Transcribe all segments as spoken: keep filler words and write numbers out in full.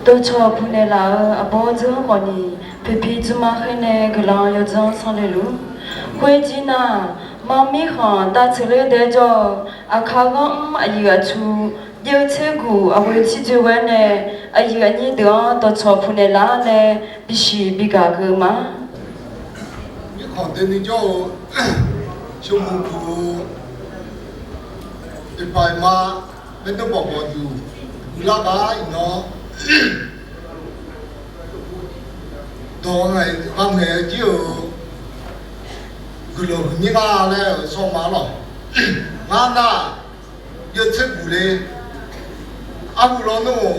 Dawqcawq puqnaeq laf-eu aqbawr dzeur khawf ni, poeqpi dzurma khaer nae guiqlanq yawdzanr sanrle luf. Khoerjir nar, mar mirkhanq dav tseuqler dae-aer jawr-eu, aqkar ghanr mr aqyuif aqtsu, jeuv tser guq aqghoe tsir dzoe ghae nae, aqyuif aqnyir deuq-anr dawqcawq puqnaeq laf-ar nae, bisiq bigaq geu ma. Mirkhanq doeni jawr-eu, sheuqmuq guq-eu, oeqpaq oeqma, maerdawr bawq bawq duq, guiqlar gar iqnan dawq-eu ngaeq, baqngaeq-eu jir-euq guiqlanq huiqnyir nga laer-euq sawr ma lawq. Ngar nar, jeuv tser guq le, arhu lawnmr-euq,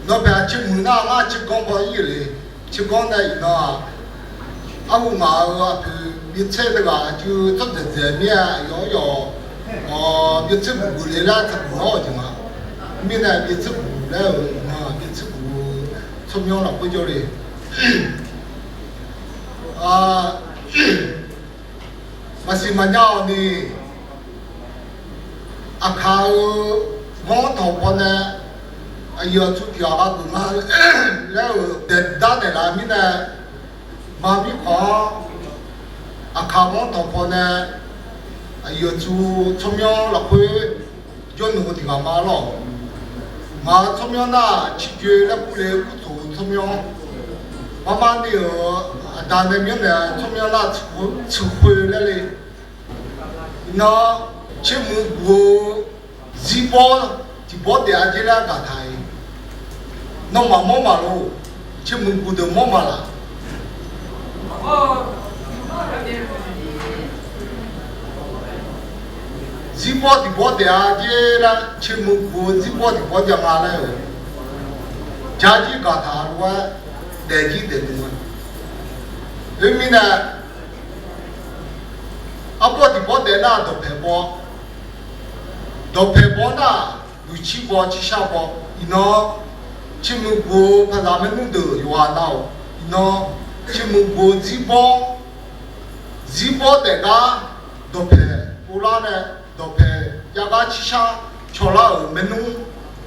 nawq paeq-aq tsermuiq nar ngar tserganr baw ir-euq le, tserganr nae iqnan-aq, arhu ngaq-euq aqpoeq byaev tser teughaq aqcuiv tsawrdzaeq dzaeq mir-aer aqyawf-anr yawf, byaev tser guq guq le laer taqguq-awr-euq jeq nga. Mirnae byaev tser guq laer-euq iqnan byaev tser guq-eu tsawrmyanr lafkhoer jawrle. Maqsiq maqnya-awq ni, aqkaq-eu ghanr tanqpaw nae aqyuif aqtsu tiq ghaq gharduq ma laer-euq daeqdar daeqlaf mirnae, mar mirkhanq-anr aqkaq ghanr tanqpaw nae aqyuif aqtsu tsawrmyanr lafkhoer jawrnuq-eu tiq ghaq ma lawq. Ngaq-euq tsawrmyanr nar ciqjoe laer kur le, kurtsoq-eu tsawrmyanr, marmar ni-euq aqda nae myanrnaeq-eu tsawrmyanr nar tsuiqkhoe laer le. Iqnan tsermuiq guq-eu zirbawr tiqbawr daef-a jer laer gaqtaq-iq, nawmaf mawr maqloq, tsermuiq guq deuq mawr maqlaq. Zirbawr tiqbawr daef-a jer laer, tsermuiq guq-eu zirbawr tiqbawr jav nga laer-euq, jar jir gaqtaq lof-aer daef jir daef dm-a. Khoermirnae, arbawr tiqbawr daef nar dawqpaeq bawr, dawqpaeq bawr nar, luqcir baw cirshar baw, iqnan tsermuiq guq-eu paqzaq maernmr deuq yawqghaq nav-awq. Iqnan tsermuiq guq-eu zirbawr, zirbawr daef gar dawqpaeq povlar nae, dawqpaeq jav gar cirshar cawlar-euq maernmr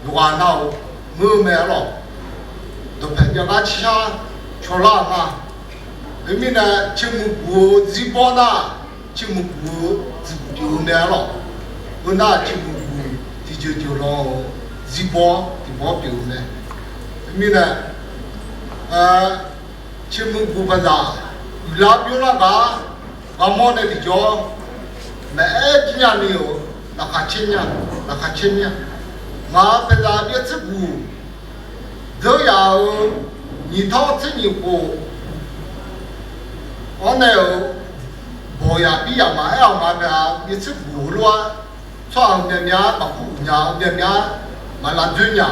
yawqghaq nav-awq, ngeur-eu mae arlawq. Dawqpaeq jav gar cirshar cawlar-euq nga. Khoermirnae, tsermuiq guq-eu zirbawr nar, tsermuiq guq-eu dzuiq pyeuf-eu mae arlawq. Heu nar tsermuiq guq tiqjeuq jeuq lanr-eu zirbawr tiqbawr pyeuf-eu mae. Khoermirnae, tsermuiq guq paqzaq uiqlar bymr lar gar, ghaqmawr nae tiqjawr maqaer jir nya ni-euq laqkhaq caer nya, laqkhaq caer mir-a. Ngaq-euq paqzaq byaev tser guq dzeur yaf-euq nyiq tawr tser nyiq khof-anr nae-euq bawq yaf bir yaf maqaer-awq nga mae-a. Byaev tser guq heulof-aer tsawrhaq-euq myavmyav-aer maqkur uq nya-eu myavmyav-aer maqlav dzoer nya.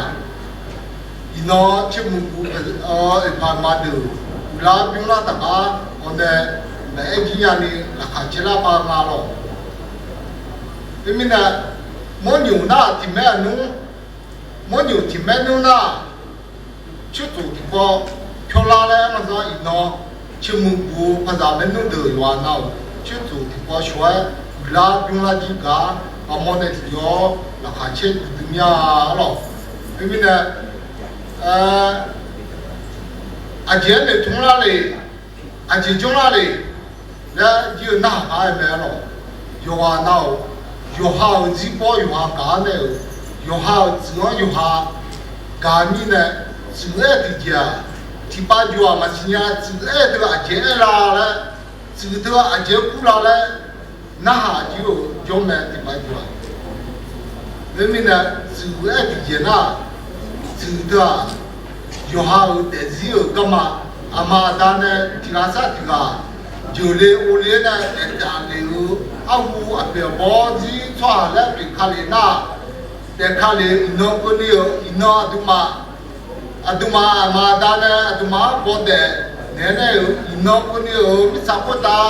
Iqnan tsermuiq guq oeqpaq ma deuq uiqlar bymr lar taqgar awq nae maqaer jir nya ni laqkhaq caer lar pav nga lawq. Khoermirnae, mawrnyoq nar tiqmaer aqnmr, mawrnyoq tiqmaer nmr nar, coertsof tiqpawf pyawrlar laer aer ma zanr iqnan, tsermuiq guq-eu paqzaq maernmr deuq yawqghaq nav-awq. Coertsof tiqpawf shawq-aer uiqlar bymr lar jir gar ghaqmawr nae tiqjawr laqkhaq caer duidui mir-a arlawq. Khoermirnae, aqjeq-aer noeqtmr lar le, aqjeq janr lar le laer jir-eu narhaq gar-aer mae arlawq. Yawqghaq nav-awq. Yawqha-euq zirbawr yawqha gaq-ar nae-euq, yawqha-euq tsuif-anr yawqha gaq-eu mirnae, tsuif-aer tiqjeq-aq, tiqpav joq-aq maqsiq nya. Tsuif-aer teu aqjeq aer la laer, tsuif teu aqjeq kur la laer, narhaq jir-euq jawr mae tiqpav joq-aq. Khoermirnae, tsuif-aer tiqjeq nar, tsuif teu-aq, yawqha-euq daefzir-euq garma, aqma aqda nae tiq ghaq sar tiq ghaq jeuqle ovle-aer nae daef taf lef-eu, arhu aqpoeq aqbawr zir tsawrhaq laer pyeuf ka lef nar, daef ka lef-eu iqnan keuvni-euq iqnan aqduimaf, aqduimaf aqma aqda nae aqduimaf-anr bawdaef naeq-aer nae-euq iqnan keuvni-euq mirtsaq khoertav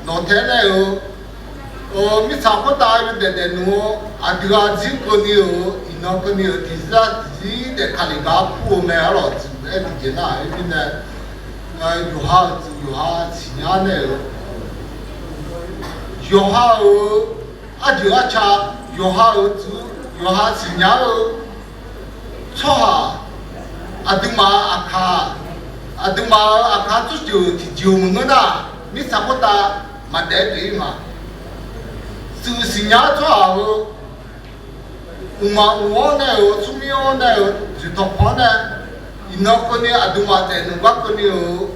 nawqtae nae-euq mirtsaq khoertav yawdaef daef nmr-eu aqdui ghaq zir keuvni-euq iqnan keuvni-euq tiqzir tiqzir daef ka lef gar kur-eu mae arlawq. Tsuif-aer tiqjeq nar-aq, khoermirnae, yawqha-euq tsuif yawqha siqnya-ar nae-euq, yawqha-euq arjeuq arca, yawqha-euq tsuif yawqha siqnya-eu tsawrhaq Aqduimaf aqkaq, aqduimaf-euq aqkaq tsawrjeuq tiqjeq-eu maqngeur nar, mirtsaq khoertav maqdaef-aer pyeuf-ir ma. Shuif siqnya-eu tsawrhaq-euq, mqmaq mq-anr nae-euq, smrmir-anr nae-euq, dzoeqtawq panq-anr nae, iqnan keuvni aqduimaf daefnmq gar keuvni-euq,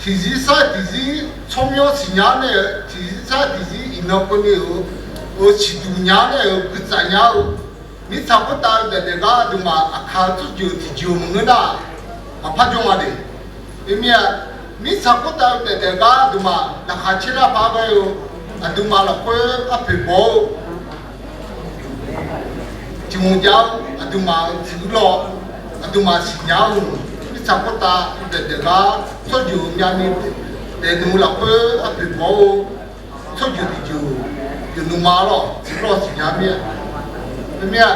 tiqzir sar tiqzir tsawrmyanr siqnya-anr nae-euq, tiqzir sar tiqzir iqnan keuvni-euq, euq siqduq nya-anr nae-euq, guitsaf nya-eu, mirtsaq khoertav-eu daefdaef gar aqduimaf aqkaq tsawrjeuq tiqjeq-eu maqngeur nar, maqpar jawr nga de. Eumir-a, mirtsaq khoertav-eu daefdaef gar aqduimaf laqkhaq caer lar par ghae-eu, aqduimaf lafkhoer arpoeq baw-eu tiq ghaq jav-eu, aqduimaf-euq tiq ghaq lawr, aqduimaf siqnya-eu, mirtsaq khoertav-eu daefdaef gar tsawrjeuq-eu myavni daefnmq-eu lafkhoer arpoeq baw-eu tsawrjeuq tiqjeuq, jeuq nmr ma lawr, tiq ghaq lawr siqnya mir-a. Eumir-a,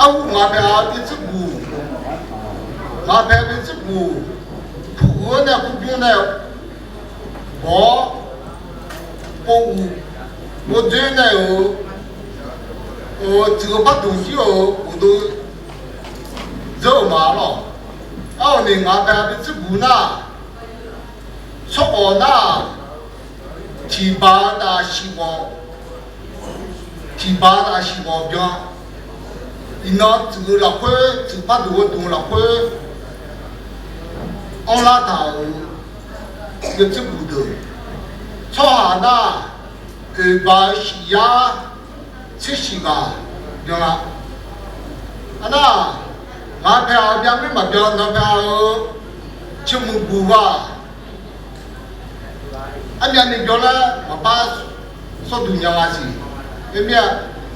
arhu ngaq paeq-a bi tserbuq, ngaq paeq bi tserbuq, puq-eu nae puq bymr nae baw-awr, pov uq pov dzoer nae-euq, tsuif-eu par duq jir-euq uqduq dzeur-euq ma lawr. Arhawq ni ngaq paeq bi tserbuq nar, tsawrkhawf nar, tiqbaq-eu taf siq ghawq, tiqbaq-eu taf siq ghawq byan. Iqnan tsuif-eu lafkhoer, tsuif par duq-eu duq lafkhoer, anrlar taq-euq yawtsir guq deuq, tsawrhaq nar, oeq baq-eu siq yar tser siq ghaq byan la. Arnar, ngaq paeq-aq byan mir maqbyan nan paeq-eu, tsermuiq buq ghaq armyavni byan laer maqpar sawrduq nya nga siq. Eumir-a,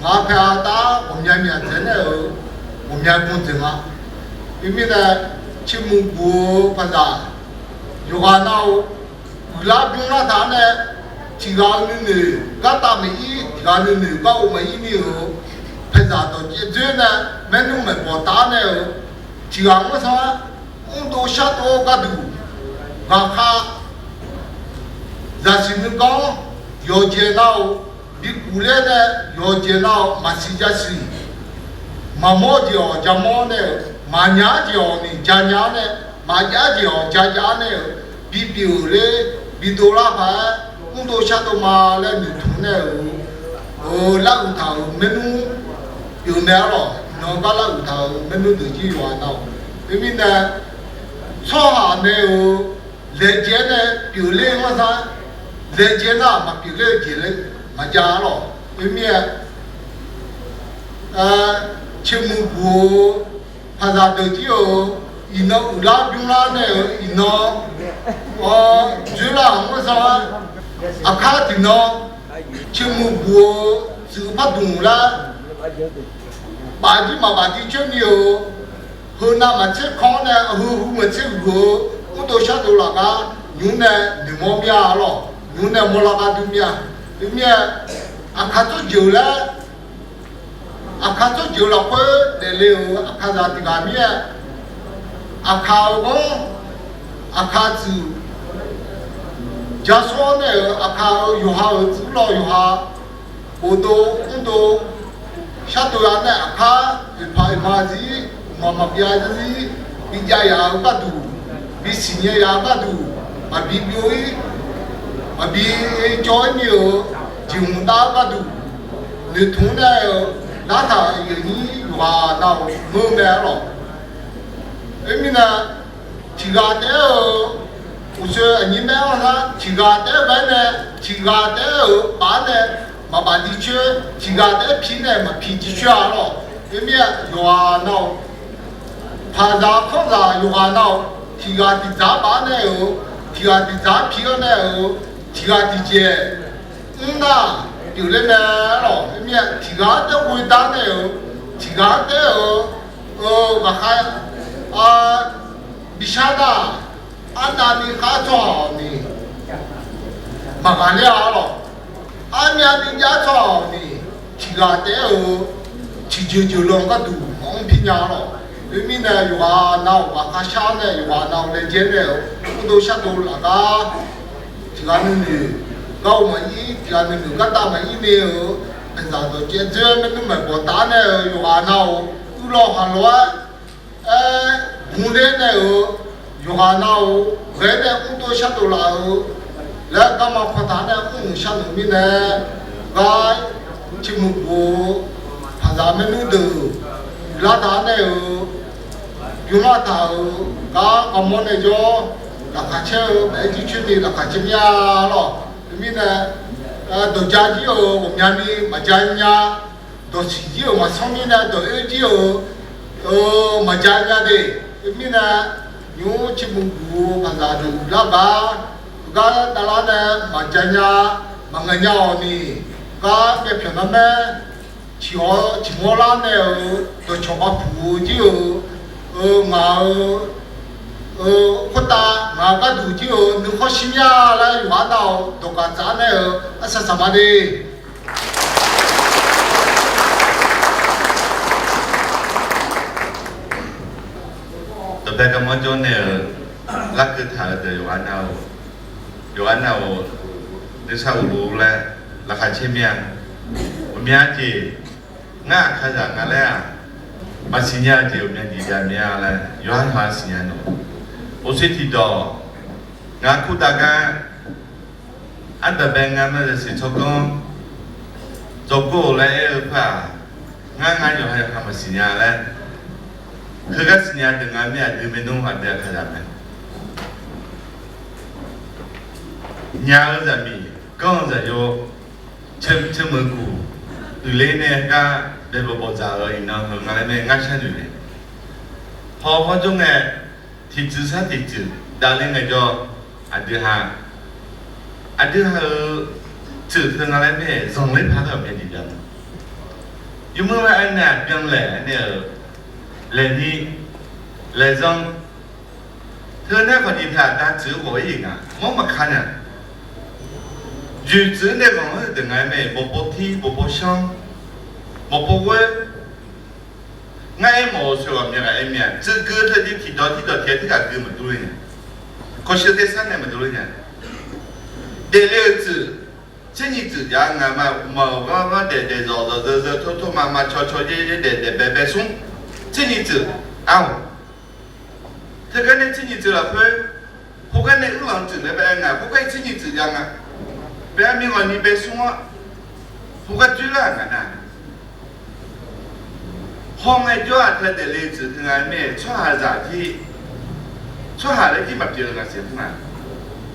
ngaq paeq-a tar ghawqmya myaq dzaeq nae-euq ghawqmya byan dzaeq nga. Eumir nae, tsermuiq buq-eu paqzaq yawqghaq nar-eu, uiqlar bymr lar taq-anr nae, tiq ghaq-eu nuinoeq gartav maqir, tiq ghaq nuinoeq garghov maqir ni-euq, paeqzaq dawqcaev dzoer nae, maernmr maeqbawq taf-anr nae-euq, tiq ghaq ngeur sanr-aer, mrdov shardov-eu gharduq, ghaqkhav zaqsiq nuiganr yawqjeq nar-eu, bikuf ler nae yawqjeq nar-eu, maqsiq jasiq, maqmawr jeq-awq jamawr nae-euq, maqnya-ar jeq-awq ni janya-ar nae, maqjav-ar jeq-awq jajav-ar nae-euq, bipyeuf-euq ler bidov lar paq-aer, mrdov shardov ma laer noeqtmq nae-euq, larhuiq taq-euq maernmr pyeuf mae-ar lawq. Iqnan gar larhuiq taq-euq maernmr deuq jir yawqghaq nar-awq. Khoermirnae, tsawrhaq nae-euq laejae nae pyeufler-eu ngar sar, laejae nar maqpyeufler-eu jeq laer maqjav-ar lawq. Khoermir-aer, tsermuiq buq-eu paqzaq deuq jir-euq, iqnan uiqlar bymrlar nae-euq iqnan, awr, dzoerlar-euq ngar sar, aqkar tiqnan tsermuiq buq-eu tsuif par dmq lar, baf jir maqbaf jir coer ni-euq, heunav maqtser kan-anr nae heu hu maqtser huiq-eu, mrdov shardov lafgar nymq-mr nae noeqmawr mir-a lawq. Nymq-mr nae mawrlar gar dur mir-a. Khoermir-aer, aqkar tsawrjeuq laer, aqkar tsawrjeuq lafkhoer daefle-euq aqkar zaq tiq ghaq mir-aer, aqkar-eu ghanr, aqkar tsuif, jasawr nae-euq aqkar-eu yawqha-euq tsuif lawr yawqha, bofdov mrdov shardov-a nae aqkar oeqpaq oeqma zir, mqmaq maqbyav zir, bijav yaf-eu gharduq, bisiq nyae yaf-eu gharduq, maqbi byov-ir, maqbi cawv-ir ni-euq jeqhmq dav-eu gharduq, noeqtmq-anr nae-euq lartaq-euq aqyuif aqnyir yawqghaq nav-euq ngeur mae-ar lawq. Khoermirnae, tiq ghaq taef-aer-eu, uqshoe aqnyir maer-anr nar tiq ghaq taef-aer ghae-aer nae, tiq ghaq taef-aer-euq paf-aer nae maqbaf jir coer, tiq ghaq taef-aer pi nae maqpi jir coer-a lawq. Khoermir-aer yawqghaq nav-euq, paqzaq kanrzaq yawqghaq nav-euq, tiq ghaq tiq dzaq-aer paf-aer nae-euq, tiq ghaq tiq dzaq-aer pi-aer nae-euq, tiq ghaq tiq jaeq mr nar pyeufler mae-ar lawq. Khoermir-aer tiq ghaq-anr taef-aer ghoedar nae-euq, tiq ghaq-anr taef-aer-euq, ghaqkhav bishar nar, arnavni khar tsawrhaq-awq ni maqghaqler-a lawq. Armyavni jav tsawrhaq-awq ni tiq ghaq taef-aer-euq, tiqjeuq jeuq lan gharduq maqmr pir nya-a lawq. Khoermirnae yawqghaq nav-euq ghaqkhav shar nae, yawqghaq nav-euq laejae nae-euq, mrdov shardov lafgar, tiq ghaq nuinoeq garghov maqir, tiq ghaq nuinoeq gartav maqir ni-euq, paeqzaq dawqcaev dzoer maernmr maeqbawq taf-aer nae-euq yawqghaq nav-euq Uvlanr haq lof-aer, aer, bmr ler nae-euq yawqghaq nav-euq ghae nae mrdov shardov laf-euq laer garma pawtaq nae mrnmq sharnoeq mirnae, gar, ciqmuiq guq-eu paqzaq maernmr deuq lar taq nae-euq, bymr lar taq-euq gar garmawr nae jawr, laqkhaq caer-eu baef-aer jircoer ni laqkhaq caer mir-a lawq. Teumirnae, dawqja jir-euq ghawqmyani maqja nya, dawqsiq jir-euq maqsanr mirnae dawq-oer jir-euq maqja nya de. Teumirnae, nymr ciqmuiq guq-eu paqzaq deuq lar gar, heugar davlar nae maqja nya, maqngaeq nya-awq ni, gar myavpyawq narmaer ciq-awr ciqmawr lar nae-euq dawqcawq maqpuq-eu jir-euq, ngaq-euq khoertav ngaq-euq gharduq jir-euq nuikhanr shir mir-a laer yawqghaq nav-euq dawqgaq tsaf-aer nae-euq arsaq saqma de. Dawqpae garmanr jawr nae-euq larkeuv taq-euq deuq yawqghaq nav-euq, yawqghaq nav-euq nuisar uqluf laer laqkhaq caer mir-a. Ghawqmya jeq, ngar aqkaqzaq nga laer-aq, maqsiq nya-eu jeq ghawqmya jeq jav mir-a laer yawqha yawqha siqnya naeq. Orsir tiqdawq, ngaq kurdav gar, ardaq bae nga ma zaqsiq tsawrganr dzawgor-eu laer aer-eu khoer-aq, ngar ngar yawqha yawqha maqsiq nya laer, heugar siqnya deuq nga mir-aq, aqdui maernmr aqdui aqkaqzaq mae. Nya-eu zaqmiq, ganr-eu zaqyo, ceumeuq guq uiqler nae gar bae bawqbawq dzaq-euq iqnan heu nga laer mae ngar sharnoeq nae. Haw hawr jawr ngae, tiqtsuif sar tiqtsuif davler ngaejawr, aqdui ha, aqdui ha-euq tsuif teu nga laer mae zanqler par-eu aqmyan jeq jav ma. Yawmuiq-aer aernaeq-aq byanlaeq nae-euq laeqni laeqzanr teu nae khawf jeq taq-aq, da tsuif-eu khawf-ir jeq nga mawr maqka nya. Yoeq tsuif nae ghanq-anr deuq nga-aer mae, bawqpov tir, bawqpov shanr, bawqpov ghoer. Ngar aermawf-eu soeq ghawqmya ghaq aer mir-a, tsuif gui teu jeq tiqdawq tiqdawq tiq-aer tirghaq gui maqdur ler nya. Kawqsheuq tersar nae maqdur ler nya. Daefle-euq tsuif, tser nyiq tsuif jav nga ma, maqghanr ghanr daef daef zawq zawq zeu zeu tor tor ma ma caw caw yaer yaer daef daef bae bae smr, tser nyiq tsuif, aq, teugar nae tser nyiq tsuif lafkhoer, khoergar nae uirlanq tsuif laer bae aer nga, khoergar tser nyiq tsuif jav nga. Bae-aer mirghawqni bae smr-awr, khoergar dzoerlar-euq ngaq nar, hawngae jawr-aq teu daefle tsuif teu nga mae, tsawrhaqzaq jir, tsawrhaq laer jir maqpyeuf-eu ngaq siq mr nga.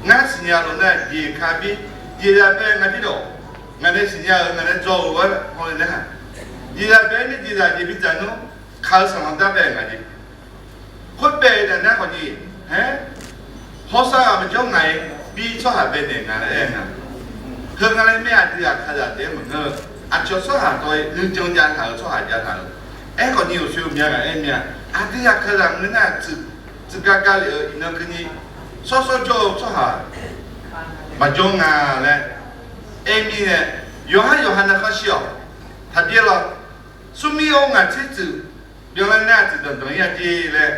Ngar siqnya lof nar jeq ka bir, jeqzaq bae nga jir dawq, ngaq nae siqnya-euq ngaq nae dzaw-euq-aer haw-eu nar, jeqzaq bae-aer nae jeqzaq jeq bidzaq nmr, kaq-eu sanqlanq dar bae nga jeq. Khoer bae-eu daq nar khawf ni, haer, hawsar ghaq maqjawr ngaq-aer, bir tsawrhaq bae naeq nga laer aer nga. Heu nga laer mae, aqdui aqkaqzaq taef-aer maqngeur-eu, aqcawq tsawrhaq tawr-ir nuijan jav taq-euq tsawrhaq jav taq-euq. Aerkhawf ni uqshoe mya ghaq aer mya, aqdui aqkaqzaq ngeur nar tsuif, tsuif gar gar lef-eu iqnan keuvni, shawr shawr jawr-eu tsawrhaq maqjawr nga laer aer mirnae, yawqhar yawqha narkhanr shir-awq. Taqbyaer lawr, smrmir-or ngaq tser tsuif byanlar nar tsuif danqdanq-ir-a jer laer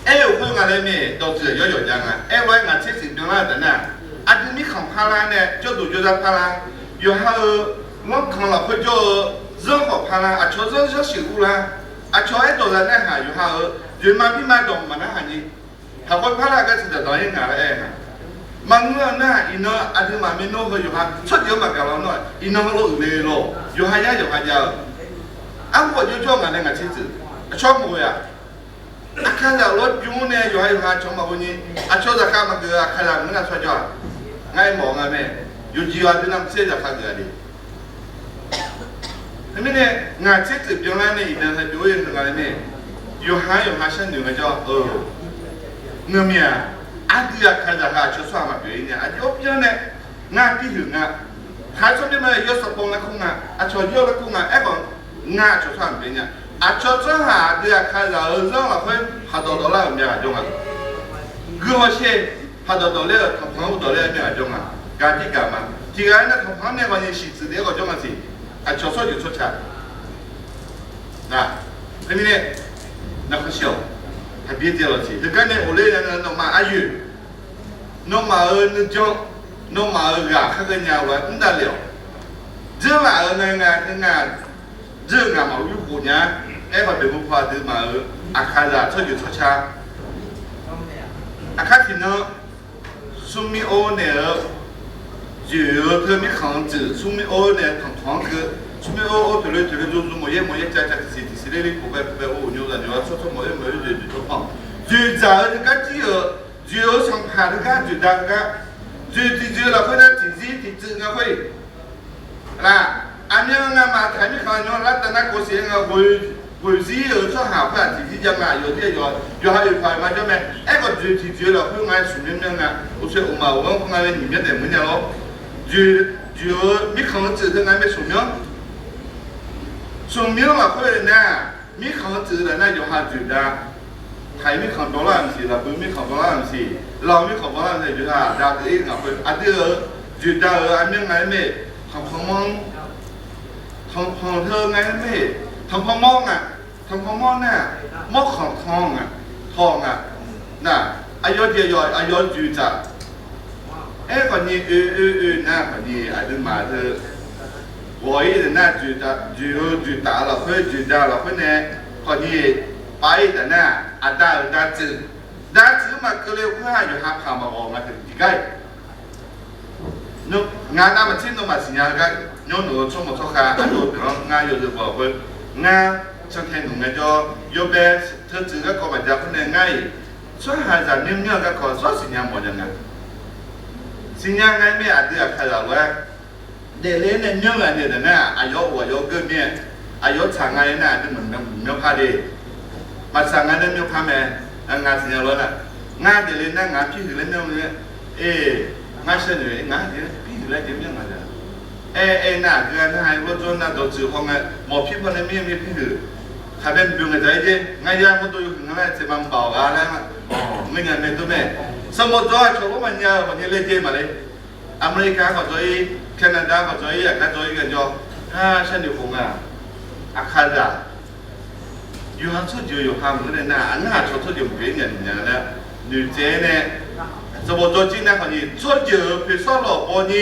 aer-euq khoer nga laer mae, dawqtsuif yawr yawq jav nga. Aerlof-aer ngaq tser tsuif byanlar-eu taf nar, aqdui mirkhanq parlar nae jawrduq jawrzar parlar, yawqha-euq lanrkanq lafkhoer jawr-eu zanr khawf parlar, aqcawq zanr zanr shuif urlar, aqcawq aerdawq za narhaq yawqha-euq yoeqma birma dawq maqnar haq ni, haqkhoer parlar gar tsuif danqdanq-ir nga laer aer nga. Maqngeur-eu nar iqnan aqduimaf maernmr heu yawqha tsawrjeuq-anr maqgaq lawnmr-aq, iqnan heulof uiqle lawr, yawqha yar yawqha jav-eu, arhu ghawqjawr jawr ngaq nae ngaq tser tsuif aqcawq mawf-eu-aq, aqkaqzaq lof-aer bymr nae yawqha yawqha aqcawq maqghov ni, aqcawq zaqkhav maqgeuf-eu aqkaqzaq maqngeur nar tsawrjawr-aq, ngar aermawf-eu nga mae. Yawqjeq yawqha deuq nar maqtser zaqkhav geuf-a de. Teumirnae ngaq tser tsuif byanlar nae iqnan hae byov-ir-eu nga laer mae. Yawqha yawqha sharnoeq ngaejawr-eu, ngeur mir-aq, aqdui aqkaqzaq ha aqcawq tsawrhaq maqpyeuf-ir nya. Aqjeq-awr byanlar nae ngar tirhuiq nga. Khar tsawrmyanr ma yawsanqbawm laer kur nga, aqcawq yawr laer kur nga. Aerkhawf ngar aqcawq tsawrhaq maqpyeuf nya. Aqcawq tsawrhaq aqdui aqkaqzaq-euq zanr lafkhoer haqdawq dawq lar-euq myav ghaq jawr nga. Guihaw sher haqdawq dawq ler-euq tanqpanq-anr dawq ler-eu myav ghaq jawr nga. Gaqdir gaq ma. Tiq ghaq-aer nar tanqpanq-anr nae ghawqni shiq tsuif daef-aer ghawq jawr nga siq. Aqcawq tsawrjeuq tsawrca. Nar, teumirnae narkhanr shir-awq. Taqbyaer dzae lawq siq. Heugar nae ghofler nya nar nawmaf aryoeq, nawmaf-euq nuijan, nawmaf-euq ghaq khar ghaenya-eu lof-aer mr davlef-awq. Dzeurlaf-euq ngae nga teu nga Dzeur-eu ngaq maqur khof nya. Aerkhawf, deuq bu paw aqdui maf-euq Aqkaqzaq tsawrjeuq tsawrca, aqkar tiqnan Smrmir-or naeq-eu dzoeq-eu teu mirkhanq-anr tsuif, Smrmir-or naeq-eu tanqtanq-anr keuv, Smrmir-or or toeqle toeqle dzor dzor mawq yaer mawq yaer cav cav tiqsiq tiqsiq ler ler khof bae khof bae or-euq nymr zaq nymr-a tsawr tsawr mawq yaer mawq yaer dzoeq dzoeq tsawrpanq dzoeqdzaq-eu teugar jir-euq, dzoeq-eu sanqpaq teugar dzoeqda-eu gar, dzoeq tiqdzoeq lafkhoer nar tiqzir tiqtsuif nga khoer-iq Laq, aqmyan ngamaf taq mirkhanq nymr lar tav nar kov siq-aer nga, ghoeqzir-euq tsawrhaq khoer-aq tiqzir jav nga, yawqdir yawqha oeqpaq-euq ma jawr mae. Aerkhawf dzoeq tiqdzoeq lafkhoer nga-aer smq myanr myanr nga, uqshoe uqmaf-euq ghanr khoer nga laer nyiq myanr daef mur nya lor. Dzoeq, dzoeq-eu mirkhanq-anr tsuif teu nga mae smq myanr. Smq myanr lafkhoer-eu nar, mirkhanq-anr tsuif-eu taf nar yawqha dzoeqda, taq-iq mirkhanq dawrlar-euq maqsiq, lafbui mirkhanq dawrlar-euq maqsiq, laf-eu mirkhanq dawrlar-euq maqsiq, yawqha aqda deuq-ir ngaq khoer aqdui-euq dzoeqda-euq aqmyan nga-aer mae, tanqpanq manr, tanqpanq heu nga-aer mae, tanqpanq mawr nga, tanqpanq mawr nar, mawrkhanq tanq nga, tawq nga, nar, aqyawf jeq yawq aqyawf dzoeqdzaq. Aerkhawf ni oe oe oe nar khawf ni aqduimaf teu ghawq-ir deuq nar dzoeqda, dzoeq-eu dzoeqtaf-eu lafkhoer dzoeqda-eu lafkhoer nae khawf ni pav-ir taf nar, aqda-euq davtsuif, davtsuif-anr maqkeuvle khoer-aq yawqha paq maqghawq nga teu tiqgar-iq. Ngar navmaqtser nawmaf siqnya-eu gar nymr noeq-eu tsawrmawq tsawrkhav ardov deuq-anr ngar yawzeu baw-eu khoer, ngar cantae noeq ngaejawr yawbae teutsuif garkawv maqjav khoer nae ngar-iq tsawrhaqzaq myanrmyanr-eu garkawv zawr siqnya mawf nya nga. Siqnya nga-aer mae aqdui Aqkaqzaq lof-aer daefle nae myanr ghaq naeq daq nar aqyawf of aqyawf geur mir-aer, aqyawf tsaq nga-aer nar aqdui maqmyanr par de. Maqtsaq nga nae myanr par mae. Nga siqnya lof-aer nar, ngar daefle nar ngaq pirhuiq laer myanr-eu, e, ngar sharnoeq ngar pirhuiq laer jeq myanr ngaq-a. Aer aer nar aqgeu-a nar-aer lawrjawr nar dawqtsuif haw ngae mawq pir paw nae mir-eu mir pirhuiq, khaqbae mqbyoeq ngaeqdzaq-aer jer ngar yar mawrdov yawhuiq nga laer tsaeqma mqbaq-awq gha laer, ngeur nya mae dov mae. Sanqbof dawq-a cawq lawr maqnya-eu maqnya laejae maqle. America khawf dzaw-ir, Canada khawf dzaw-ir, aqgar dzaw-ir ghae jawr, sharnoeq khof nga. Aqkaqzaq yawqha tsawrjeuq-eu yawqha maqngeur nae nar, aqnar aqcawq tsawrjeuq maqghae-ir nya nya laer noeqtsaev-aer nae, sanqbof dawq jir nar khawf ni tsawrjeuq-euq poeqsawr lawq baw ni,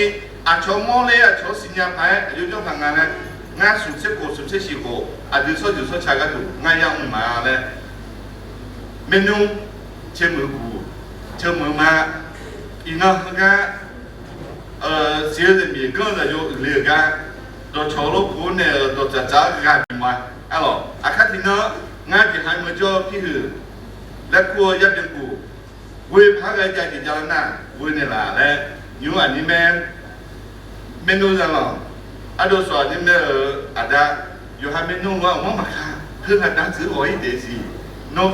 aqcawq mawrle aqcawq-anr siqnya paq-aer aqjox janr paq nga laer, ngar smq tser khof smq tser shif khof aqdui tsawrjeuq tsawrca gharduq ngar yar mr ma laer, maernmr, teumeq guq, teumeq ma, iqnan heugar siq-eu zaqmiq ganr-eu zaqyo uiqle-euq gar, dawqcawq lawrkuq-anr naeq-euq dawqtsaf tsaf-aer ghaq bif ma. Arlawq, aqkar tiqnan ngar jeqha meuq jawr-eu pirhuiq laer kur-eu yar byankuf, ghoe paq-aer ghae jav jeq jav lar nar ghoe naeqlaf laer, nymr aqnyir mae, maernmr zaqlanq, ardov sawq aqnyir mae-euq aqda, yawqha maernmr-anr aqmar maqkar, heu aqda tsuif-eu ghawq-ir taef siq, nawr,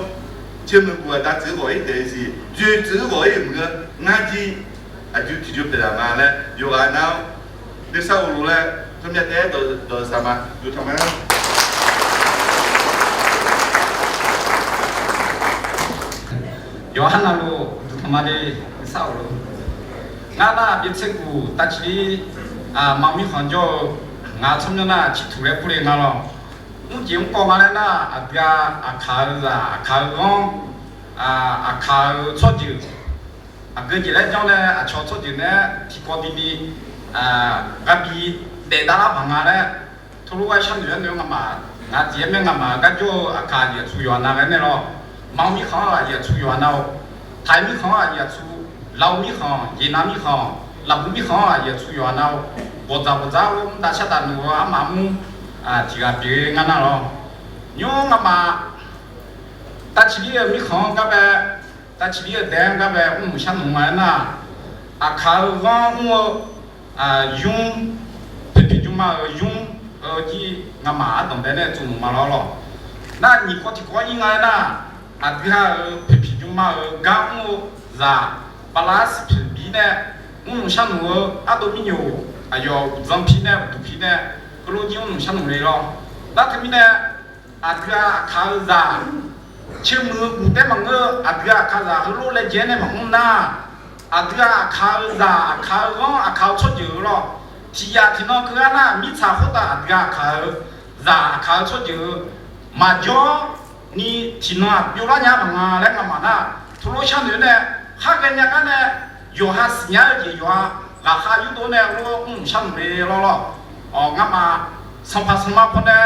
teumeq guq aqda tsuif-eu ghawq-ir taef siq, dzoeq tsuif-eu ghawq-ir mq-eu ngar jir, aqjox tiqjox pyeufzaq ma laer yawqghaq nar-awr, nuisar ghofluf laer, tawmya taef-aer dawq-eu saq ma duqtanq ma. Yawqha navluf duqtanq ma le, nuisar ghofluf. Ngar nar byav tser guq tav ciqlir, ma mirkhanq jawr-eu, ngaq tsawrmyanr nar ciqtuq laer kurle nga lawr. Mrjeq mrkawv nga laer nar, aqdui-a, aqkaq-eu zaq, aqkaq-eu ghanr, aqkaq-eu tsawrjeuq, aqgeu jeq laer janr nae aqcawq tsawrjeuq nae tiqkawv bini gharbi daef davlar paq nga laer, teulof-aer sharnoeq-aer noeq-eu ngamaf, ngaq tiq-aer mae ngamaf-euq gar jawr-eu aqkaq aqyuif aqtsu yawqha nav ghae nae lawr. Maqmir khanq-anr aqyuif aqtsu yawqha nav-awr, taqmir khanq-anr aqyuif aqtsu, lawq mirkhanq, jeqnav mirkhanq, lafbuq mirkhanq-anr aqyuif aqtsu yawqha nav-awr, bawqdzaq bawqdzaq-awr mr dav shar dav nuq-eu armaf mr tiq ghaq pyeuf-eu ngar nar lawr. Nymr ngamaf tav ciqlir-eu mirkhanq-anr gar bae, tav ciqlir-eu daef-anr gar bae mrnuq sharnuq ma aer nar, aqkaq-eu ghanr mr-eu nymr, poeqpiq jmma-euq nymr-eu jir ngamaf ardanq bae nae tsov nuq ma lawr lawr. Nar nyiq kawv tiq kawv-ir nga aer nar, aqdui ha-euq poeqpiq jmma-euq gar mr-eu zaq, bala siqpoeq bir nae mrnuq sharnuq-eu ardov mirnyoq, aqyawf uqdzan pir nae uqduq pir nae, heulof jir mrnuq sharnuq le lawr. Nar teumirnae, aqdui-a aqkaq-eu zaq, ceumuiq-eu guq taef maqngeur, aqdui-a aqkaq zaq heulof laejae nae maqmr nar, aqdui-a aqkaq-eu zaq, aqkaq-eu ghanr, aqkaq-eu tsawrjeuq-eu lawr. Tiq yaf tiq nan keuv gar nar, mirtsaq khoertav aqdui-a aqkaq-eu zaq, aqkaq-eu tsawrjeuq-eu maqjawr ni tiq nan-aq byovlar nya maqnga laer ngamaf nar, teulof sharnoeq nae, khar ghaenya gar nae, yawqha siqnya-eu jeq yawqha ghaqkhav yurdov nae lof mrnuq sharnuq le lawr lawr. Awq, ngamaf sanqpaq sanqma pawnae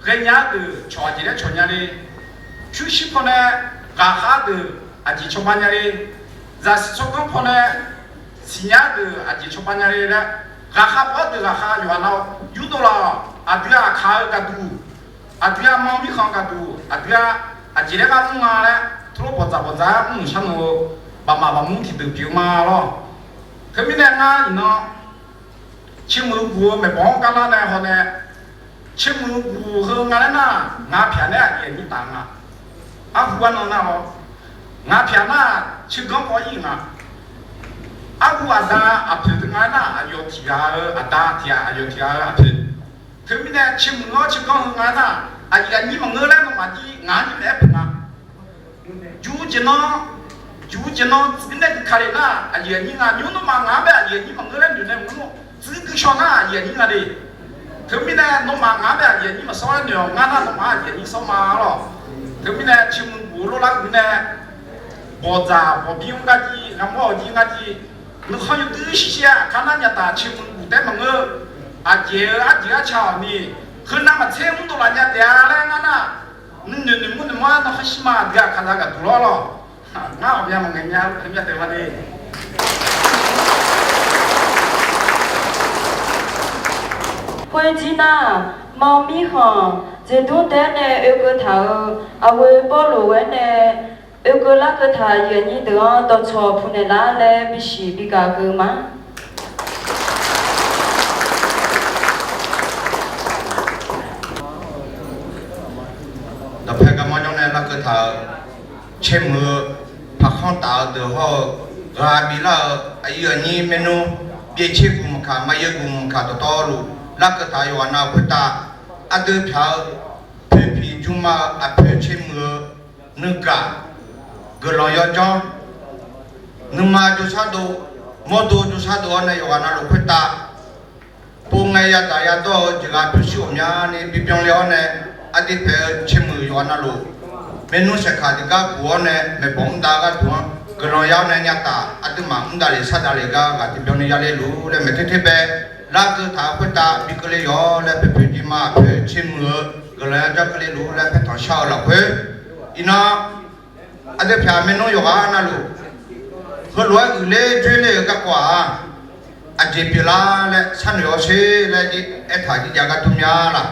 Ghaenya deuq cawq aqjeq laer cawq nya le. Pyurshuir pawnae ghaqkhar deuq aqjeq cawba nya le. Zaqsiq tsawrganr pawnae siqnya deuq aqjeq cawba nya le laer, ghaqkhar pawr deuq ghaqkhar yawqha nav yurdov laf-awq. Aqdui-aq aqkaq-eu gaqduq, aqdui-aq ma mirkhanq gaqduq, aqdui-aq aqjeq laer gar mr nga laer, teulof bawqdzaq bawqdzaq-aer mr-euq sharnoeq-eu baqmaf baqmur tiqdeuq pyeuf-eu ma lawr. Teumirnae ngar iqnan Caermuiq-eu guq-eu maeqbawq-anr gar lar nae hawnae, Caermuiq-eu guq heu nga laer nar, ngaq pyaq nae aqyuif aqnyir taf nga. Arhu arnan nar-awr, ngaq pyaq nar-aq, tserganr paw ir nga. Arhu aqda aqpoeq teu nga nar, aqyawf tiq ghaq-eu aqda tiq ghaq, aqyawf tiq ghaq-eu aqpoeq. Teumirnae Caermuiq-anr tserganr heu nga nar, aqyuif aqnyir maqngeur laer nawmaf jir ngaq-anr jir maeq-aer peuq nga. Juq jeq nan, juq jeq nan tsuif nae gui ka le nar, aqyuif aqnyir nga. Nymr nawmaf ngaq-anr bae aqyuif aqnyir maqngeur laer noeq nae maqngeur. Tsuif gui shaw nar aqyuif aqnyir nga le. Teumirnae nawmaf ngaq-anr bae aqyuif aqnyir maqsawr laer noeq-awq. Ngar nar nawmaf aqyuif aqnyir sawr ma lawr. Teumirnae Caermuiq guq-eu lorlar gui nae, bawqdzaq bawqbir-anr gar jir, ghaqmawr-awq jir ngar jir, nuikhanr yawdui shirshir-aer aqkar nar nyataf Caermuiq guq taef-aer maqngeur. Aqjeq-eu arjeq arca-awq ni, heunav maqtser mr dovlaf nya taef-a laer ngar nar, nuinoeq noeqmawr noeqmawr-aer nan kharshir ma. Aqdui aqkaqzaq gaqduq lawr lawq. Ngar ghawqmya maqngaeq nya-eu aqmya taef ma le. Khoerjir nar, ma mirkhanq jeqdmr taef-aer nae oekeuv taq-euq aqghoe Pawrluv-aer nae oekeuv larkeuv taq aqyuif aqnyir deuq-anr dawqcawq puq naeqlar laer bisiq bigaq keuv ma. Dawqpae garmanr jawr nae larkeuv taq-euq Caermuiq-eu paqkhanr taf-eu deuq hawr-eu ghaq biflar-euq aqyuif aqnyir maernmr, byaev tser guq maqkaq, maqyaev guq maqkaq dawqtawvluf larkeuv taq-euq yawqghaq nav-euq khoertav, aqdui pyaq-eu poeqpiq jmrma-eu aqpoeq Caermuiq-eu nuigaq guiqlanq yawdzanr, nuima jov shardov, mawrdo jov shardov-awr nae yawqghaq navluf khoertav, pov ngae yadzaq yadawr-eu jeqghaq pyurshuir ghawqmyani bibyan le-awr nae, aqdui pyaeq-eu Caermuiq yawqghaq navluf maernmr saeqkaq tiqgar puq-awr nae maeqbawq mr dav-eu gharduq-anr guiqlanq ya-awr nae nyataf aqduimaf mr davlef shar davlef gar ghaq tiqbyan ni ya le luf laer maeq ter ter bae larkeuv taq-euq khoertav bi keuvle yawq laer poeqpiq jmrma aqpoeq Caermuiq-eu guiqlanq ya jawr keuvle luf laer paertanq shar-eu lafkhoer, iqnan aqdui pyaq maernmr yawqghaq navluf heulof-aer uiqler dzoerler-euq garkawv-aq, aqjeq pyeuflar laer sharnoeq-awr sher laer jir aertaq jir jav gar dur mya laq.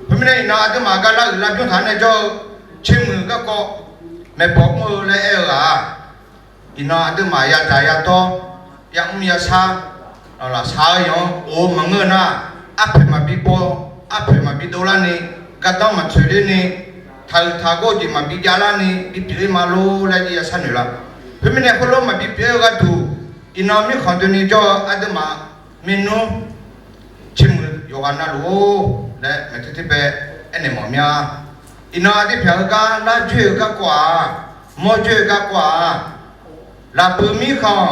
Khoermirnae iqnan aqduimaf gar lar uiqlar bymr taq-anr nae jawr-eu Caermuiq garkawv maeqbawq mr-eu laer aer-eu ghaq-aq, iqnan aqduimaf yadzaq yadawr, yamr yashar, lafsaq-eu yanq-anr of-eu maqngeur nar, arpoeq maqbi baw, arpoeq maqbi dovlarni, gardanr maqtsoeq lerni, taqhuiq taqgor jeq maqbi javlarni bipyeuf-ir ma lor laer jir ya sharnoeq laf. Khoermirnae khoerlof maqbi pyeuf-ir-eu gharduq, iqnan mirkhanq doeni jawr-eu aqduimaf maernmr Caermuiq yawqghaq navluf-or laer maeq ter ter bae aernaeq mawf mya. Iqnan aqdui pyaq heugar lar dzoer-eu garkawv-aq, mawr dzoer-eu garkawv-aq, lafbui mirkhanq,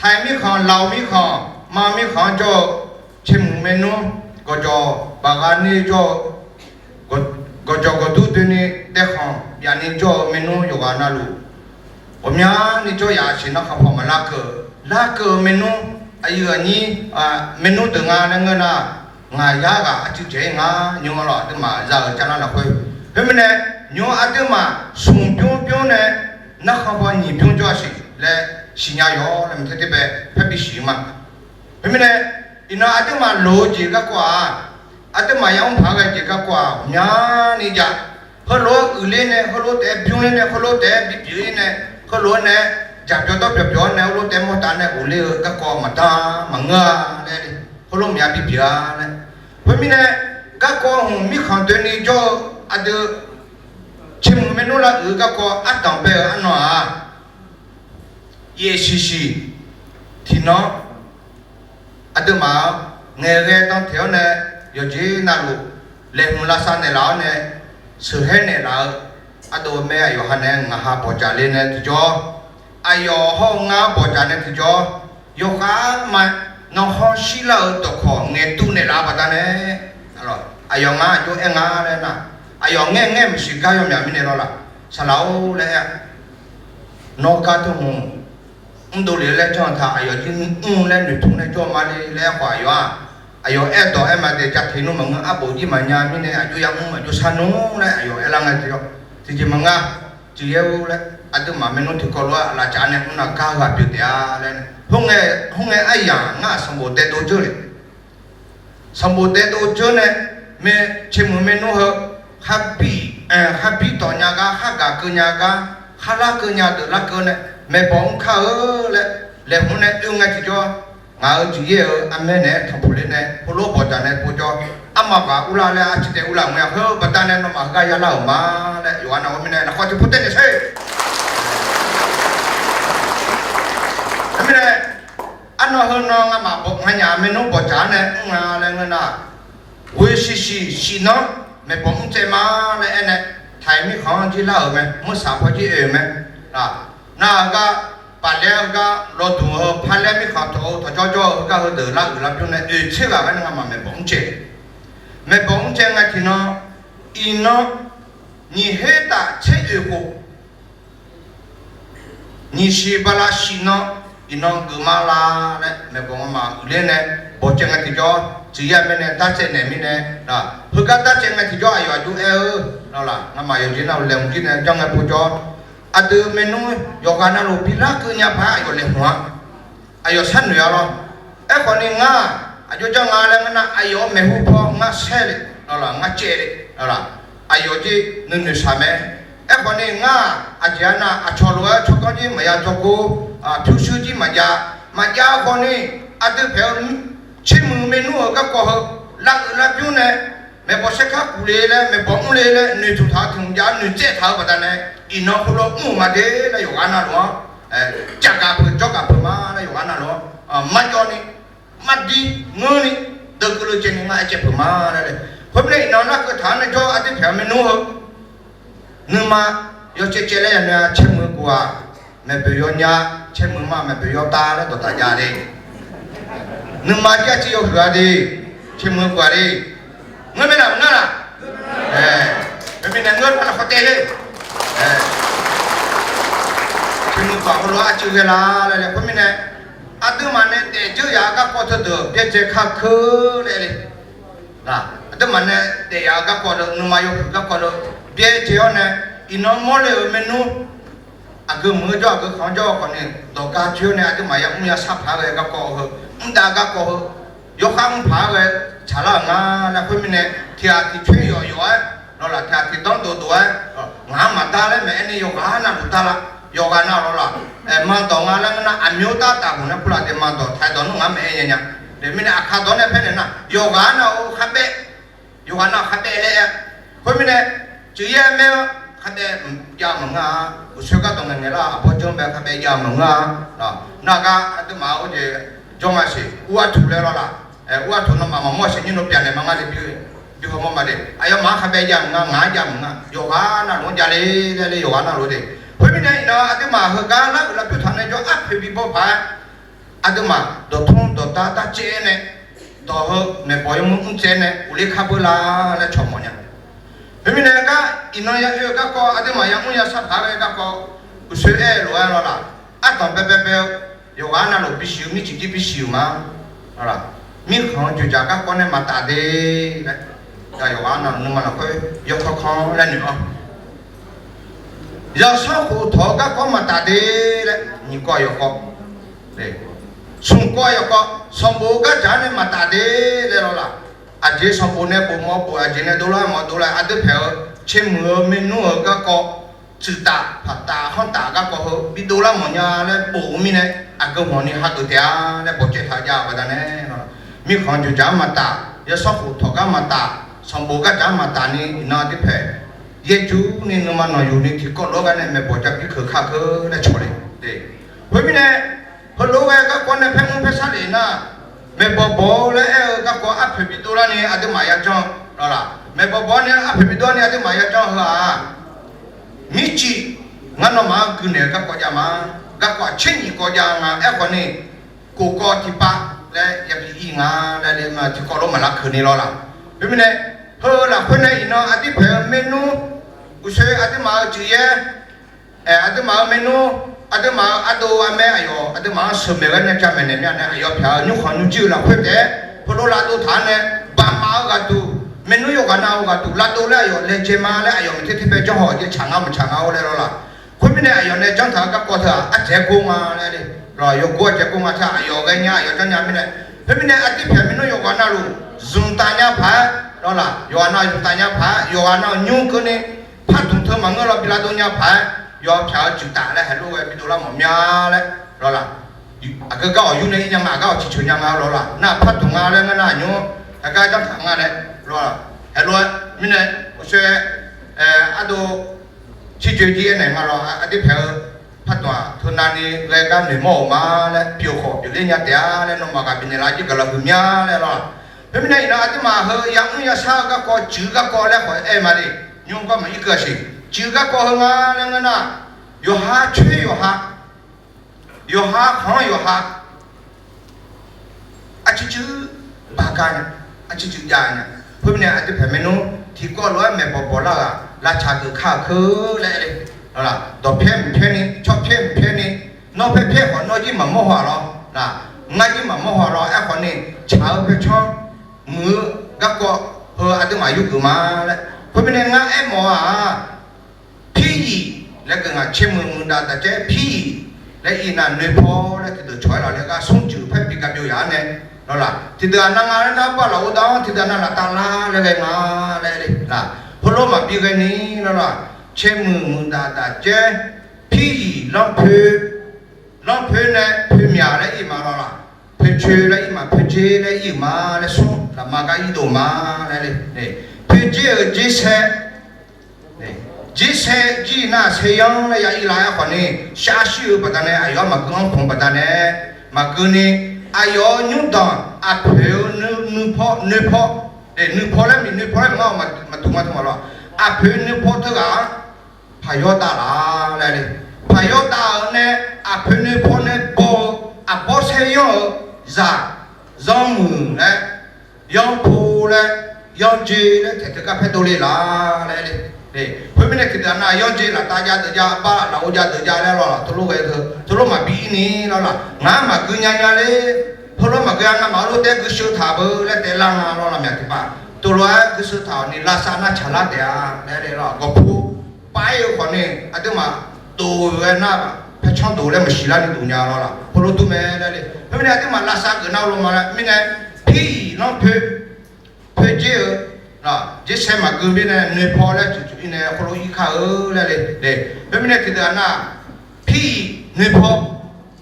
taiq mirkhanq, laf-eu mirkhanq, ma mirkhanq-anr jawr-eu Caermuiq maernmr gawqjawq baqgha ner jawr-eu gawqjawq gawqdur doeni daekhanq byavni jawr-eu maernmr yawqghaq navluf ghawqmyani jawr yaf siq nar khanqpaq maqlar keuv, larkeuv-eu maernmr aqyuif aqnyir maernmr deuq nga laer ngeur nar, ngaq yar ghaq aqcuiv dzaeq-ir nga. Nymr-anr lawq aqduimaf za-euq jar nar lafkhoer, khoermirnae nymr aqduimaf smq bymr bymr nae narkhan paw nyiq bymr jawr-a siq laer siqnya yawq laer maqter ter bae parbi siq-eu ma. Khoermirnae iqnan aqduimaf loq-eu jeq garkawv-aq, aqduimaf yamr paq-aer ghae jeq garkawv-aq, myani jav. Heulof-aer uiqler nae, heulof taef-aer bymr-ir nae, heulof taef-aer bipyeuf-ir nae, heulof-aer nae jaqbyawq dawrbyawq byawq-awr nae heulof taef-aer mawrtav nae ghofler-eu garkawv maqdanr maqngeur-a laer, heulof maqya bipyeuf-a laer. Khoermirnae garkawv hmq mirkhanq doeni jawr-eu aqdui Caermuiq maernmr lav uiq-eu garkawv ardanq bae-euq arnan-aq, yaef siq siq tiqnan aqduimaf-anr ngaeqghae dan teq-awr nae yawqjeq navluf laeqhmq lavsav naeqlaf-awr nae sheuqhaer naeqlaf-eu ardov mae. Aqyawf ha nae ngaq ha bawqdzaq le nae tiqjawr, aqyawf hawr-eu ngar bawqdzaq nae tiqjawr, yawkhav ma nanrhawr shirlar-euq dawqkawq ngaeqduv naeqlaf-eu baqdanae, aqyawf ngar aqjox aer nga laer nar, aqyawf ngaer ngaer maqsiq gar yawmyaq mirnae lawr laf. Saqlaq-or laer aer-a. Nawr gar teu hmq mrdov lef laer janr-eu taq aqyawf jir mr laer noeqtmq nae jawr ma le laer aerkhawf aqyawf-aq, aqyawf aerdawq aer ma daef ja teq nmr maqngeur, arbof jir maqnya mirnae aqjox yamr aqjox sar nmr laer aqyawf aerlar ngae tiqjeq maqnga. Tsuif yaer-or laer aqduimaf maernmr tiqkawv lof-aer lafcaf nae mr nav gar-eu ghaq pyeuf taef-a laer, khoerngae aryamq ngar-aq sanqbof daedov dzeur le. Sanqbof daedov dzeur nae, mae, caermuiq maernmr heu, kharbir, kharbir tawf nya gar, khargaq keuv nya gar, kharlar keuv nya deuq larkeuv nae, maeqbawq mr kar-eu laer, laeqhmq nae oe ngae tiqjawr, ngaq-euq tsuif yaer-euq armaer naeq-aer tanqpuq ler nae heulof-aer bawqdzaq nae povjawr, armaf ghaq urlar laer arciv taef urlar nga heu baqdanae nawmaf heugar yalar-euq ma laer yawqghaq nav khoermirnae lafkhawf tiqpov taev naeq sher. Khoermirnae, arnan heu nan ngamaf bawq nganyaf maernmr bawqdzaq-anr nae mr nga laer ngeur nar, ghoe siqsiq siqnan maeqbawq mr tsaev ma laer aernae, taiq mirkhanq-anr jir lar-euq mae, meursaq paw jir oe-euq mae. Nar-euq gar, baqlaer-eu gar, lawduq heu palaer mirkhanq tawq-eu tawqjawr jawr-eu heugar heudeuq laruiq lavbymr nae oe tser ghaq gar nae ngamaf maeqbawq mr tsaev. Maeqbawq mr tsaev nga tiqnan, iqnan nyiq her taf tser oeq khof, nyiq siq bala siqnan, iqnan geufma la laer maeqbawq ngamaf uiqler nae bawqtsaev nga tiqjawr, tsuif yaer mirnae dartsaev naeq mirnae, heugar dartsaev nga tiqjawr aqyawf aqjox aer-eu lawq laq, ngamaf yawqjeq nar-euq laeqhmq jir nae janr ngae povjawr, aqdui maernmr yawqghaq navluf bi larkeuv nya paq-aer aqyawf laeqhmq-a, aqyawf sharnoeq-a lawr. Aerkhawf ni ngar aqjox janr nga laer ngeur nar, aqyawf-euq maeqhu paw ngar saer le lawq laq, ngar caev le lawq laq, aqyawf jir nuinoeq shaq mae. Aerkhawf ni ngar aqjeq-anr nar aqcawq lof-aer tsawrganr jir maqya dzawrgor, pyurshuir jir maqjav, maqjav-eu khawf ni, aqdui paeq-eu tsermuiq maernmr-euq garkawv heu, laruiq lavbymr nae maeqbawq saerkar kuf le laer, maeqbawq mr le laer noeqtmq taq-eu tiq hmq jav-aer noeqtsaev taq-eu baqdanae, iqnan khoerlof mr-euq ma de laer yawqghaq navluf-anr, caqgaq peuq jawrgaq peuq ma laer yawqghaq navluf-anr, marjawv ni, mardir ngeur ni, deuvkeuv le caev ni ngar aer caev peuq ma laer le. Khoermirnae iqnan narkeuv taq-anr nae jawr aqdui paeq-eu maernmr heu, nuima yawcaev caev laer yanoeq-a, tsermuiq guq-aq, maeqboeq yawnya, tsermuiq ma maeqboeq yawtav laer dawqtaf jav le. Nuima jir arciv yawhuiq-a de, tsermuiq guq-aq le. Ngeur mae laf, maqngeur laf? Khoermirnae ngeur nar lafkhoer taev le. Tsermuiq guq-aq heulof-aer arcuiv ghae la laer le. Khoermirnae aqduimaf nae daefdzeur yaf-eu garkawv teudeuq byaerdzae kar keur laer le. Aqduimaf nae daef yaf-eu garkawv deuq, nuima yawhuiq garkawv deuq byaerdzae-awr nae, iqnan mawrle-euq maernmr aqgeu muiq-eu jawr, aqgeu khanq-anr jawr-eu khawf ni, dawqga coer-awr nae aqduimaf yamr yashar paq-aer ghae garkawv heu, mr dav garkawv heu, yawkhav mr paq-aer ghae tsaqlar-euq nga laer. Khoermirnae, tiq ghaq tiq coer yawf yawf-aer lawq laq, tiq ghaq tiq danr dovdov-aer, ngaq-anr maqdar laer maeq-aer ni yawqghaq navluf dar la, yawqghaq nav lawq laq, maqdawq nga laer ngeur nar, aqmyan dar taf hmq nae kurlaf de maqdawq taq-aer dawq nmr ngaq-anr maeq-aer nya nya. Teumirnae aqkar dawq nae paer naeq nar, yawqghaq nav-euq kharbaev, yawqghaq nav-euq kharbaev laer aer. Khoermirnae, cuiv yaer maer-anr kharbaev jav-eu maqngeur-a. Uqsoer gardawq ngaeqngaeq lar, aqbawr janr bae kharbaev jav-eu maqngeur-a. Nar gar aqduimaf-euq jeq jawr nga siq, ur-ar tuq laer lawr laq. Ur-ar tuq nawmaf maqmawr siq, nyir nov pyaq naeq ma ngar le bi, bi hawmawr ma de. Aqyawfmaf-anr kharbaev jav maqngeur, ngaq-anr jav maqngeur, yawqghaq navluf-anr jav le laer le, yawqghaq navluf de. Khoermirnae iqnan aqduimaf heugar lar-euq lavpyur taq nae jawr arpoeq bi baw paq-aer, aqduimaf dawqtmr dawqdar darcaev-aer nae, dawq heu maeqbawq yawmuiq mr tsaev nae uqler kar beu la laer cawq mawf nya. Khoermirnae gar iqnan ya oe-eu garkawv, aqduimaf yamr yashar paq-aer ghae garkawv, uqsoer aer-eu lof-aer lawr laq, ardanq baebae bae-eu yawqghaq navluf bisiq-eu mircif jir bisiq-euq ma. Mirkhanq-eu dzoeqdzaq garkawv nae maqtaf de laer, yawqghaq navluf nuima lafkhoer yawkanr kanr laer noeq-awr, yawsanr khoftawq-eu garkawv maqtaf de laer, nyiq kawv yawkawv, smq kawv yawkawv, sanqbof-eu gardzaq-anr nae maqtaf de laer lawr laq. Aqjeq sanqbof nae bof mawf bof, aqjeq nae dovlar mawf dovlar, aqdui paeq-eu tsermuiq-eu maernmr-eu garkawv, tsuif taf paq taf khanr taf garkawv heu bi dovlar mawf nya laer bof-eu mirnae, aqgeu hmq ni hageuf taef-a laer bawqcaev taq jav-eu baqdanae, mirkhanq dzoeqdzaq-anr maqtaf, yawsanr khoftawq gar maqtaf, sanqbof gardzaq-anr maqtaf ni iqnan aqdui paeq yaerjur ni nuima nanqyuf ni tiqkawv lof-aer gar nae maeqbawq jav bi keuq kar keuv laer cawq le. Khoermirnae, heulof-aer ghae garkawv nae paer mr paer sar lef nar, maeqbawq bawq-eu laer aer-eu garkawv arpoeq bi dovlar ni aqduimaf yajanr-eu lawr laq, maeqbawq bawq-awr nae arpoeq bi dovlar ni aqduimaf yajanr heu-aq, mircif ngar nawmaf-anr guinaeq-eu garkawv jav ma. Garkawv aqtser nyiq kawv jav nga. Aerkhawf ni, kof kawv tiqpav laer yabi ir nga laer le ma, tiqkawv lof maqlar keuq ni lawr laq. Khoermirnae, heu lafkhoer nae iqnan aqdui paeq-eu maernmr, uqsoer aqduimaf-euq cuiv yaer, aqduimaf-euq maernmr, aqduimaf-euq ardov armaer aqyawf aqduimaf-anr sheuqmaeq ghae nae jamaeq naeq mya nae aqyawf pyaq-eu nymrkhanq nymrjir-eu lafkhoer taef-aer Khoerlof lavdov taq-anr nae, baqmaf-eu ghaqduq, maernmr yawqghaq nav-eu ghaqduq lavdov laer aqyawf laejae ma laer aqyawf maeqter ter pae janrhaw-awq jeq tsaq nga maqtsaq nga-awr laer lawr laq. Khoermirnae aqyawf nae janrtaq-eu garkawv teu-aq ardzaeq-aer gor nga laer le. Lawq, yawgor ardzaeq-aer gor nga teu-aq aqyawf ghae nya aqyawf janrnya mirnae. Khoermirnae aqdirpaeq maernmr yawqghaq navluf zmqtaf nya paq-aer lawr laq, yawqghaq nav zmqtaf nya paq-aer yawqghaq nav nymr keuvni pardmq teu maqngeur lawr bi lavdov nya paq-aer yawqha pyaq-eu juiq taf laer heulof-aer bidov lar mawf mya laer lawr laq. Aqgeu gar-awq yur nae ir nya nga, aqgar-awq ciqceuq nya nga lawr laq. Nar pardmq nga laer ngeur nar nymr aqgar janrtaq nga nae lawr laq. Heulof-aer mirnae, aqshoe, ardov, circoe jir aernaeq nga lawr, aqdirpaeq-eu pardmq-aq teu navni ghae gar noeqmawr-euq ma laer, pyeuf khawf pyeufler nya taef-a laer nawmaf ghaq bifnaeq lar jir guiqlanq huiq mya laer lawr laq. Khoermirnae iqnan aqduimaf heu yamr yashar-eu garkawv cuiv garkawv laer khawf aer ma le. Nymr gar maqir keuv-a siq, cuiv garkawv heu nga laer ngeur nar, yawqha coer yawqha, yawqha khanq-anr yawqha, arcuivcuiv bagar nya, arcuivcuiv jav nya. Khoermirnae aqdirpaeq maernmr tiqkawv lof-aer maeqbawq bawq lar-euq-aq lavtsaq geuf ka-euq keuv laer aer le. Dawqpyaer mqpyaer ni, tsawrpyaer mqpyaer ni, nawr paer pyaer khawf nawr jir maqmawr haw-aq lawr laq, ngar jir maqmawr haw-aq lawr. Aerkhawf ni tsaq-eu paer canr muiq-eu garkawv heu aqduimaf yurgeuf ma laer. Khoermirnae ngar aermawf-aq, Piryiq laer geu ngaq, caermuiq muiqdaq daqcaer Piryiq laer ir nar noeqpaw laer tiqdeuq cawq-aer laf laer gar smrcuif paer bi gar byov yaq-anr nae lawr laq. Tiqdeuq-aq nar nga laer nar bar lafov dar-anr tiqdeuq nar laftav lar laer ghae nga laer le laq. Heulof maqbi ghae ni lawr laq. Caermuiq muiqdaq daqcaer Piryiq lanrpoe, lanrpoe nae poemyaq laer ir ma lawr laq. Poecoe laer ir ma, poedzer laer ir-euq ma laer smr lafma gar irdov ma laer le. Poedzer-euq dzer saer, dzer saer jir nar saeryanr laer ya ir lar-aer khawf ni, shar shir-eu baqdanae aqyawf-anr maqgeur-anr kmq baqdanae maqgeur ni, aqyawf-euq nymrdanq aqpoeq-eu nuipaw, nuipaw, nuipaw laer mi, nuipaw laer mi ngar maqduq ma teu ma lawr. Aqpoeq nuipaw teughaq-anr paqyawr dav laf laer le. Paqyawr dav-euq nae aqpoeq nuipaw nae baw-eu aqbawr saeryanr-euq zaq zanrmuiq laer, yanrpo laer, yanrdzer laer taeq teugar paer dovle laf laer le. Khoermirnae tiqdeuq nar yanrdzer laftav jav deuq jav, bar lafov jav deuq jav laer lawr laq. Teulof ghae teu teulof maqbi ir ni lawr laq. Ngar maqgui nya nya le. Heulof maqgui-a, ngamaf-anr lof taef-aer guisheu taq beu laer taef lar nga lawr laq. Myaq tiqpav teulof-aer guisheu taq-awq ni lavsav nar tsaqlar taef-a laer le lawr. Gawqpu pav-ir-eu khawf ni aqduimaf dov-eu ghae nar paer canr dov laer maqsiq lar ni dov nya lawr laq. Heulof dur mae laer le. Khoermirnae aqduimaf lavsav geuf nar lof ma laer mirnae, Piryiq lanrpoe, poedzer-eu, dzer saer maqgeur mirnae noeqpaw laer tsuif tsuif-ir nae heulof ir kar-eu laer le. Khoermirnae tiqdeuq-aq nar, Piryiq noeqpaw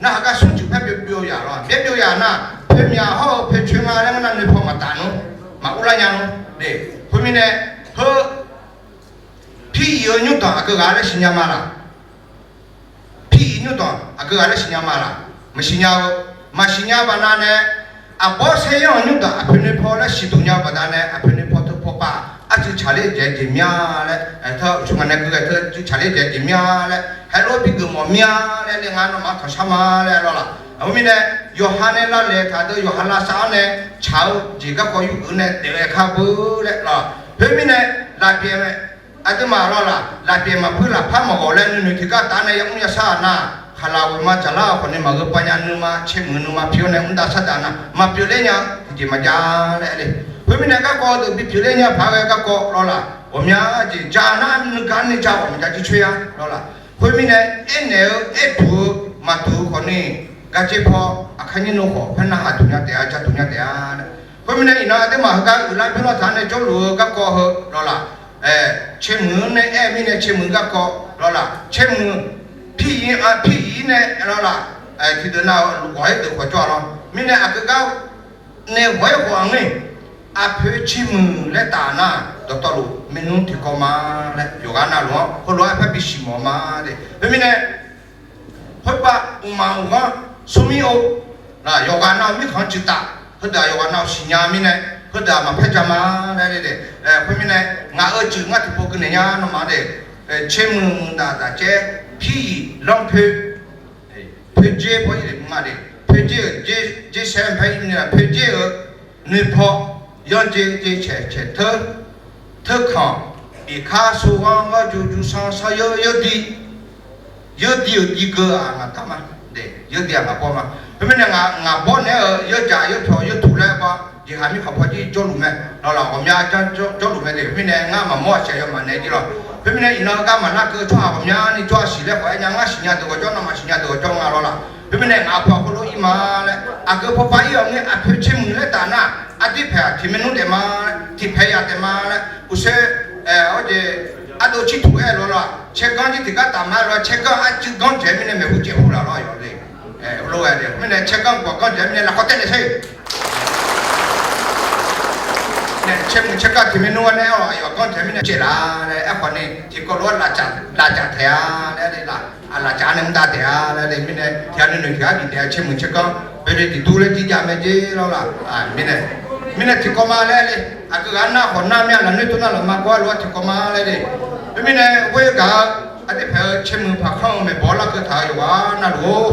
nar heugar smrcuif paer byov byov yaq lawr. Byaer byov yaq nar, poemyaq hawr-eu poecoe nga laer ngeur nar noeqpaw maqtaf nmr, maqur lar nya nmr. Khoermirnae, heu, Piryiq-eu nymrdanq aqgeu ghaq laer siqnya ma laq. Piryiq nymrdanq aqgeu ghaq laer siqnya ma laq. Maqsiqnya-eu, maqsiqnya baqdanae, aqbawr saeryanr-euq nymrdanq aqpoeq noeqpaw laer siqduq nya-eu baqdanae aqpoeq noeqpaw teu paw pav arcuiv tsaqler dzaeq jeq mya laer, teu uqcif ngaq nae gui ghae teu arcuiv tsaqler dzaeq jeq mya laer heulof-aer bigeuf mawf mya laer le. Ngar nawmaf-anr tanqshar ma laer lawr laq. Khoermirnae, yawqha nae lavlaeq taq deuq yawqha lavsav-anr nae tsaq-eu jeq garkawv yurgeuf nae daef ghae kar beu laer lawr. Khoermirnae, lafpyaeq mae, aqduimaf lawr laq, lafpyaeq maqpuir lafpar maqghawq laer nuinoeq tiqgar taf nae yamr yashar-aq nar, khaqlaq ghoeqma jaqlar-eu khawf ni maqgheu pav nya nuima caermuiq nuima pyeuf-awr nae mr dav sar dav nar maqpyeuf ler nya-eu tiqjeq maqjav laer le. Khoermirnae garkawv deuq bipyeuf ler nya paq-aer ghae garkawv lawr laq, ghawqmya jeq ja nar nuigar ni ja ghawqmya ja jircoer-a lawr laq. Khoermirnae, aernaeq-eu aerduq-eu maqduq-eu khawf ni, gardzer paw aqkar nyir nmr khawf paer narhaq duq nya taef-a, ja duq nya taef-a. Khoermirnae iqnan aqduimaf heugar uiqlar bymr lawr taq-anr nae jawrluf-eu garkawv heu lawr laq, caermuiq-anr nae aer-eu mirnae caermuiq garkawv lawr laq, caermuiq, Piryiq-a, Piryiq-ir nae lawr laq, tiqdeuq nav-eu luf ghawq-aer deuq khawf jawr-a lawr. Mirnae aqgeu gar nae ghawq-aer ghawq-aq ngeur, aqpoeq caermuiq laer taf nar, dawqtawvluf maernmr tiqkawv ma laer yawqghaq navluf-anr heulof-aer parbi siq mawf ma de. Khoermirnae, khoerpav uqmaq uqghanr smrmir-or, yawqghaq nav-eu mirkhanq-anr cuiv taf, heudeuq-aq yawqghaq nav-eu siqnya mirnae, heudeuq-aq maqpaer ja ma laer le de. Khoermirnae, ngaq-euq cuiv ngar tiqpov gui naeq nya nawmaf de. Caermuiq muiqdaq daqcaer, Piryiq lanrpoe, poedzer paw-ir de mr nga de. Poedzer-euq dzer, dzer saer paer-ir ni-a, poedzer-euq noeqpaw, yanrdzer dzer caeq caeq teur, teurkanq, iqkar soghanr gharju jusanr sanryeur yawrdi, yawrdi-euq di geu-aq ngaq taq ma de. Yawrdi-aq ngaq bawr ma. Khoermirnae ngaq bawr naeq-aer-euq yawrjaq yawrpyawq yawrtuq laer ba Jeqhaq mirkhanq paw jir jawrluf mae lawq laq, ghawqmya jawrluf mae de. Khoermirnae ngar maqmawr-aq siq aqyawfmaf naeq jir lawq. Khoermirnae iqnan gar maqnar keuv tsawrhaq ghawqmyani tsawrhaq siqler khawf-aer nya, ngar siqnya deuq ghawqjawr, nawmaf siqnya deuq ghawqjawr nga lawq laq. Khoermirnae ngaq-euq paw khoerlof ir ma laer, aqgeu pawpav ir-awq ngae aqpoeq caermuiq laer taf nar, ardir paeq-aq tiq maernmr taef ma laer, tiq paeq yaf taef ma laer, uqshoe, arjeq, ardov cirtuq aer-eu lawq laq, caerganr jir tiqgar taf ma-aer lawq, caerganr arcuiv ganr dzaeq mirnae maeqhu caev hu laf lawr yawq le. Lof-aer de mirnae caerganr gawq ganr dzaeq mirnae lafkhoer taev naeq sher. Caermuiq caerganr tiq maernmr-aer nae-awq, aqyawf ganr dzaeq mirnae caev laf laer aerkhawf ni tiqkawv lof-aer lafcaf taeq-a laer le laq, lafcaf nae mr dav taef-a laer le mirnae tiqghaq nuinoeq tiqghaq bif taef-a caermuiq caerganr bele tiqdur laer jirjav mae jer lawr laq. Mirnae, mirnae tiqkawv ma laer le, aqgeu ghaq nar khawf nar mir-a, lafnoer tov nar lafma gawr-aer lof-aer tiqkawv ma laer le. Khoermirnae ghoer gaq-eu aqdir paeq-eu caermuiq paqkhanr-eu maeqbawq larkeuv taq-euq yawqghaq navluf-or,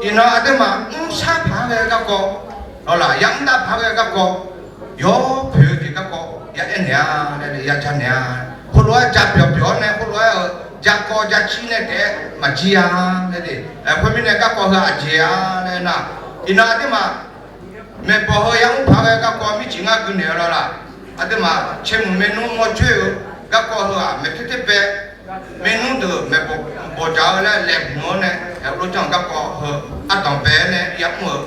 iqnan aqduimaf mrshar paq-aer ghae-eu garkawv lawq laq, yamr dav paq-aer ghae-eu garkawv, yawpoeq-eu jeq garkawv ya aer naeq-a laer le, ya ja naeq-a. Khoerlof-aer ja byawq byawq-awr nae khoerlof-aer-euq ja kawv ja cir nae taef-aer maqjir-a laer de. Khoermirnae garkawv heu aqjeq-a laer nar, iqnan aqduimaf maeqbawq heu yamr paq-aer ghae-eu garkawv mircif ngar gui naeq-eu lawq laq. Aqduimaf caermuiq maernmr mawrjoer-eu garkawv heu-aq maeqter ter bae, maernmr deuq maeqbawq bawqdzaq-eu laer laeqhmq-awr nae aer-eu lof janr-eu garkawv heu ardanq bae-aer nae yamr-eu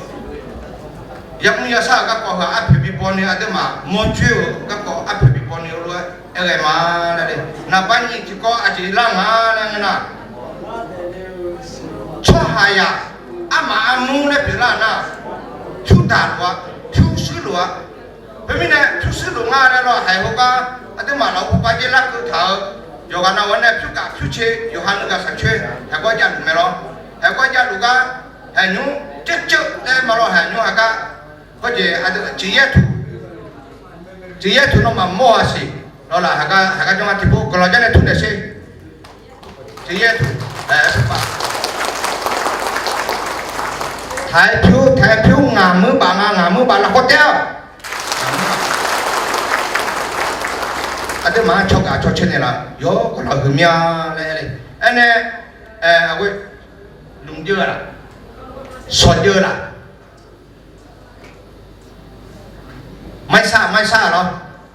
yamr yashar-euq garkawv heu arpoeq bi baw ni aqduimaf mawrjoer-eu garkawv arpoeq bi baw ni-eu lof-aer aer ghae ma laer le. Naqbar nyiq tiqkawv aqjeq lar nga laer ngeur nar, tsawrhaqzaq armaf armur laer pyeuflar nar, pyurdaq lof-a, pyurshuir lof-a. Khoermirnae pyurshuir lof nga laer lawq, haiq heugar aqduimaf lafov pav jaer larkeuv taq-eu yawqghaq navluf-aer nae pyurgaq pyurce yawqha nuigaq shaqcoer haiq gawr javluf mae lawr. Haiq gawr javluf gar, haiq nymr ceuv ceuv laer ma lawr, haiq nymr haq gar, hawjeq, ciqyaer tuq, ciqyaer tuq nawmaf mawr-a siq lawq laq, haq gar jawr nga tiqpov guiqlanq jar nae tur naeq sher. Ciqyaer tuq, taq-aer pyur taq-aer pyur ngaq muir baf nga, ngaq muir baf lafkhoer taef-awq. Aqduimaf-anr cawqgaq cawcae naeqlaf yawr guiqlanq huiq mir-a laer aer le. Aernae, aqghoe, lmqjeuv laf, shawqjeuv laf, maqshaq maqshaq lawr,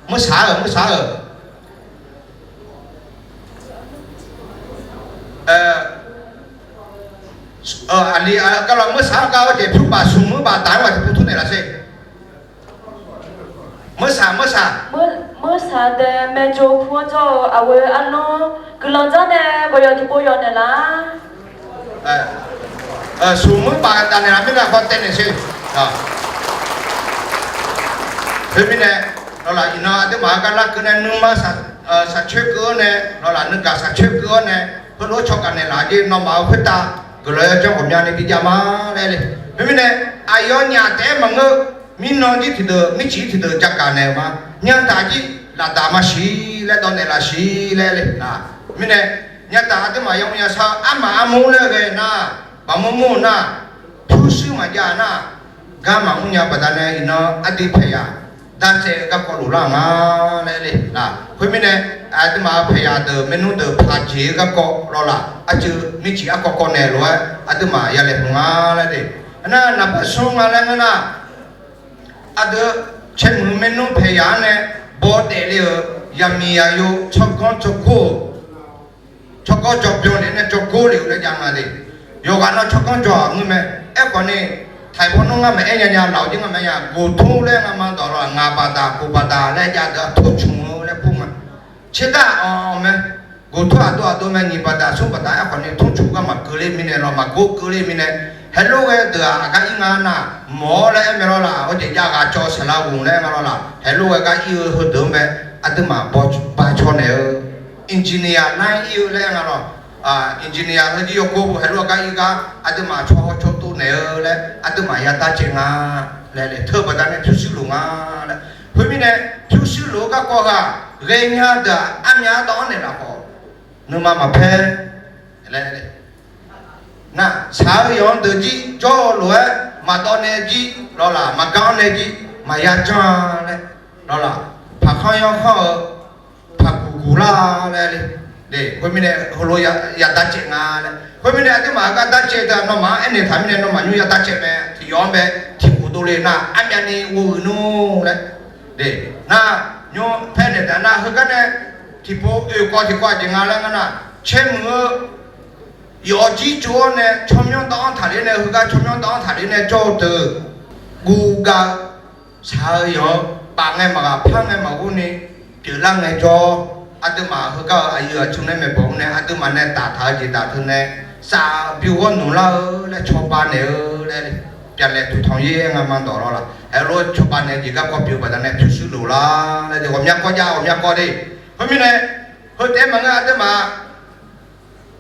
meursaq-euq meursaq-euq, aqli gar lawr meursaq-anr gar-awr jeq pyur baf smq muir baf daq-aer ghaq tiqpov tur naeqlaf sher. Meursaq meursaq, meursaq dae maerjov pu-anr jawr-eu aqghoe arlawr guiqlanq jar nae ghawqyawq tiqpov yawq naeqlaf. Smq muir baf daq naeqlaf mirnae khawf taev naeq sher. Khoermirnae lawq laq, iqnan aqduimaf-eu gar larkeuv nae nuima shaqcoer keuv-awr nae lawq laq, nuigaq shaqcoer keuv-awr nae heulof-aer cawqgaq naeqlaf jeq nawmaf-euq khoertav guiqlanq yawdzanr ghawqmyani bijav ma laer le. Khoermirnae aqyawfnyaf taef-aer maqngeur, mirnan jir tiqdeuq mircif tiqdeuq jagaq naeq-euq ma. Nyadaq jir lafdaq maqsiq laer dawv naeqlaf siq laer le. Mirnae nyadaq aqduimaf yamr yashar-eu armaf armur laer ghae nar, baqmur mur-eu nar, pyurshuir maqjav nar, gar maqmr nya baqdanae iqnan aqdui paeqyaq dartsaev-eu garkawv loflar nga laer le. Khoermirnae aqduimaf-eu paeqyaq deuq maernmr deuq paq jeq-eu garkawv lawq laq, arcuiv mircif arkawv kawv naeq lof-aer aqduimaf ya laeqhmq nga laer de. Aernar naqbar smr nga laer ngeur nar, aqdui caermuiq maernmr paeqyaq-anr nae bawdaef le-euq yaqmiq yaqyo tsawrganr tsawrgor-eu tsawrganr jawr byanle nae jawrgor le-euq laer jav nga de. Yawqghaq nan tsawrganr jawr-aq ngeur mae. Aerkhawf ni, taqpaw nmr ngar maqaer nya nya laf-awq jir ngar maqaer nya, goqtor laer ngar ma dawq lawq, ngaq baqdaq goq baqdaq laer jav deuq-aq torcmq-eu laer kur nga. Tserdav-awq mae. Goqtor aqdov aqdov mae, nyiq baqdaq smr baqdaq aerkhawf ni torcmq gar maqkeuv ler mirnae lawq, maqgor keuv ler mirnae, heulof ghae deuq-aq aqgar ir nga nar, mawq-awr laer aer mae lawq laq, hawjeq jav ghaq cawv saqlaq ghofq laer nga lawq laq, heulof ghae gar ir-eu heudeuq-anr mae. Aqduimaf bawcaw naeq-eu engineer nar ir-eu laer nga lawq. Engineer heujir yawkov bu heulof-aer gar ir gar aqduimaf cawhaw cawtov naeq-eu laer aqduimaf ya darcaev nga laer le. Teu baqdanae pyurshuir luf nga laer. Khoermirnae pyurshuir luf-eu garkawv heu-aq ghaenya deuq-aq armyav dawv-anr naeqlaf khawf nuima maqpaer laer le. Nar shaq-eu yawq-anr deuq jir jawr-eu lof-aer maqdawv nae jir lawq laq, maqgar-anr nae jir maqya janr-a laer lawq laq, paqkhanr yanr khanr-eu paqguq guq lar laer le. Khoermirnae heulof ya darcaev nga laer. Khoermirnae aqduimaf gar darcaev deuq-aq nawmaf-anr aernaeq taq mirnae nawmaf nymr ya darcaev mae. Tiq yawf-anr bae tiq khof dovle nar, armyavni ghovuiq nmr laer. Nar, nymr paer naeq taq nar, heugar nae tiqpov oeq kawv tiqkawv aqjeq nga laer ngar nar, caermuiq-eu yawf jir tsov-awr nae tsawrmyanr dawv-anr taqler nae, heugar tsawrmyanr dawv-anr taqler nae jawr-eu deuq guv gav-eu shaq-eu yawq-eu paf ngae maqghaq par ngae maqghov ni pyeuflar ngae jawr. Aqduimaf heugar-euq aqyuif aqtsu nae maeqbawq-anr nae aqduimaf nae daqtaq-eu jeq daq teu nae saf bi ghawr nmq lar-eu laer cawba naeq-eu laer, pyavlaeq tuq tanq yaer ngamaf dawq lawr laq. Aerlof cawba naeq jeq garkawv pyeuf-eu baqdanae pyurshuir loq lar laer, ghawqmya kawv jav ghawqmya kawv de. Khoermirnae, heu taef-aer maqngeur aqduimaf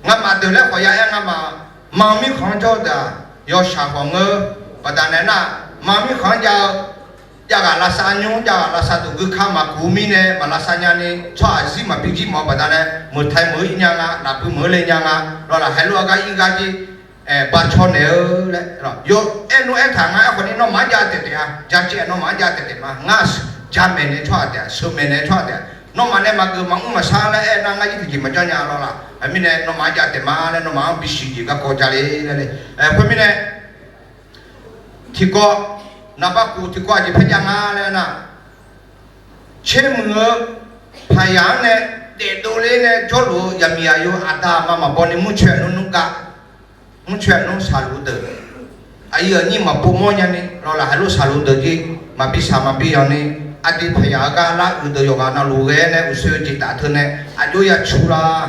ngamaf deuq laer khawf ya aer ngamaf, ma mirkhanq-anr jawr-eu deuq-aq, yawshaq khawf ngeur baqdanae nar, ma mirkhanq-anr jav-eu, javghaq lavsav nymr javghaq lavsav duq gui ka maqkuv mirnae maq lavsav nyani tsawrhaq zir maqbi jir mawf-eu baqdanae, meuq tae meuq-eu ir nya nga, lafbui meuq-eu le nya nga lawr laq. Haeqlof-aer gar ir gar jir bacaw naeq-eu laer, yawf aer nmr aertaq nga. Aerkhawf ni nawmaf-anr jav taef taef-a, jacaev nawmaf-anr jav taef taef ma. Ngar jamaeq naeq tsawrhaq taef-a, sheuqmaeq naeq tsawrhaq taef-a. Nawmaf nae maqgeuf maqmr maqshar laer aer nar, ngar jir tiqjeq maqjanr nya lawr laq. Aqmir nae nawmaf-anr jav taef ma laer nawmaf-anr bisiq jeq garkawv javle laer le. Khoermirnae, tiqkawv, naqbar kuf tiqkawv aqjeq paer jav nga laer nar, caermuiq-eu paqyaq-anr nae daefdov ler nae jawrluf-eu yaqmiq aqyawf aqda aqma maqbaw ni murcoeq nmr nmr gav, murcoeq nmr shaqluf deuq, aqyuif aqnyir maqpov mawr nyani lawr laq. Haeqlof shaqluf deuq jir maqbi shaq maqbi yanq ni, aqdui paqyaq-eu gar lar uiq deuq yawqghaq navluf ghae-aer nae uqshoe-eu jeq taf teu nae aqjox ya cu lar,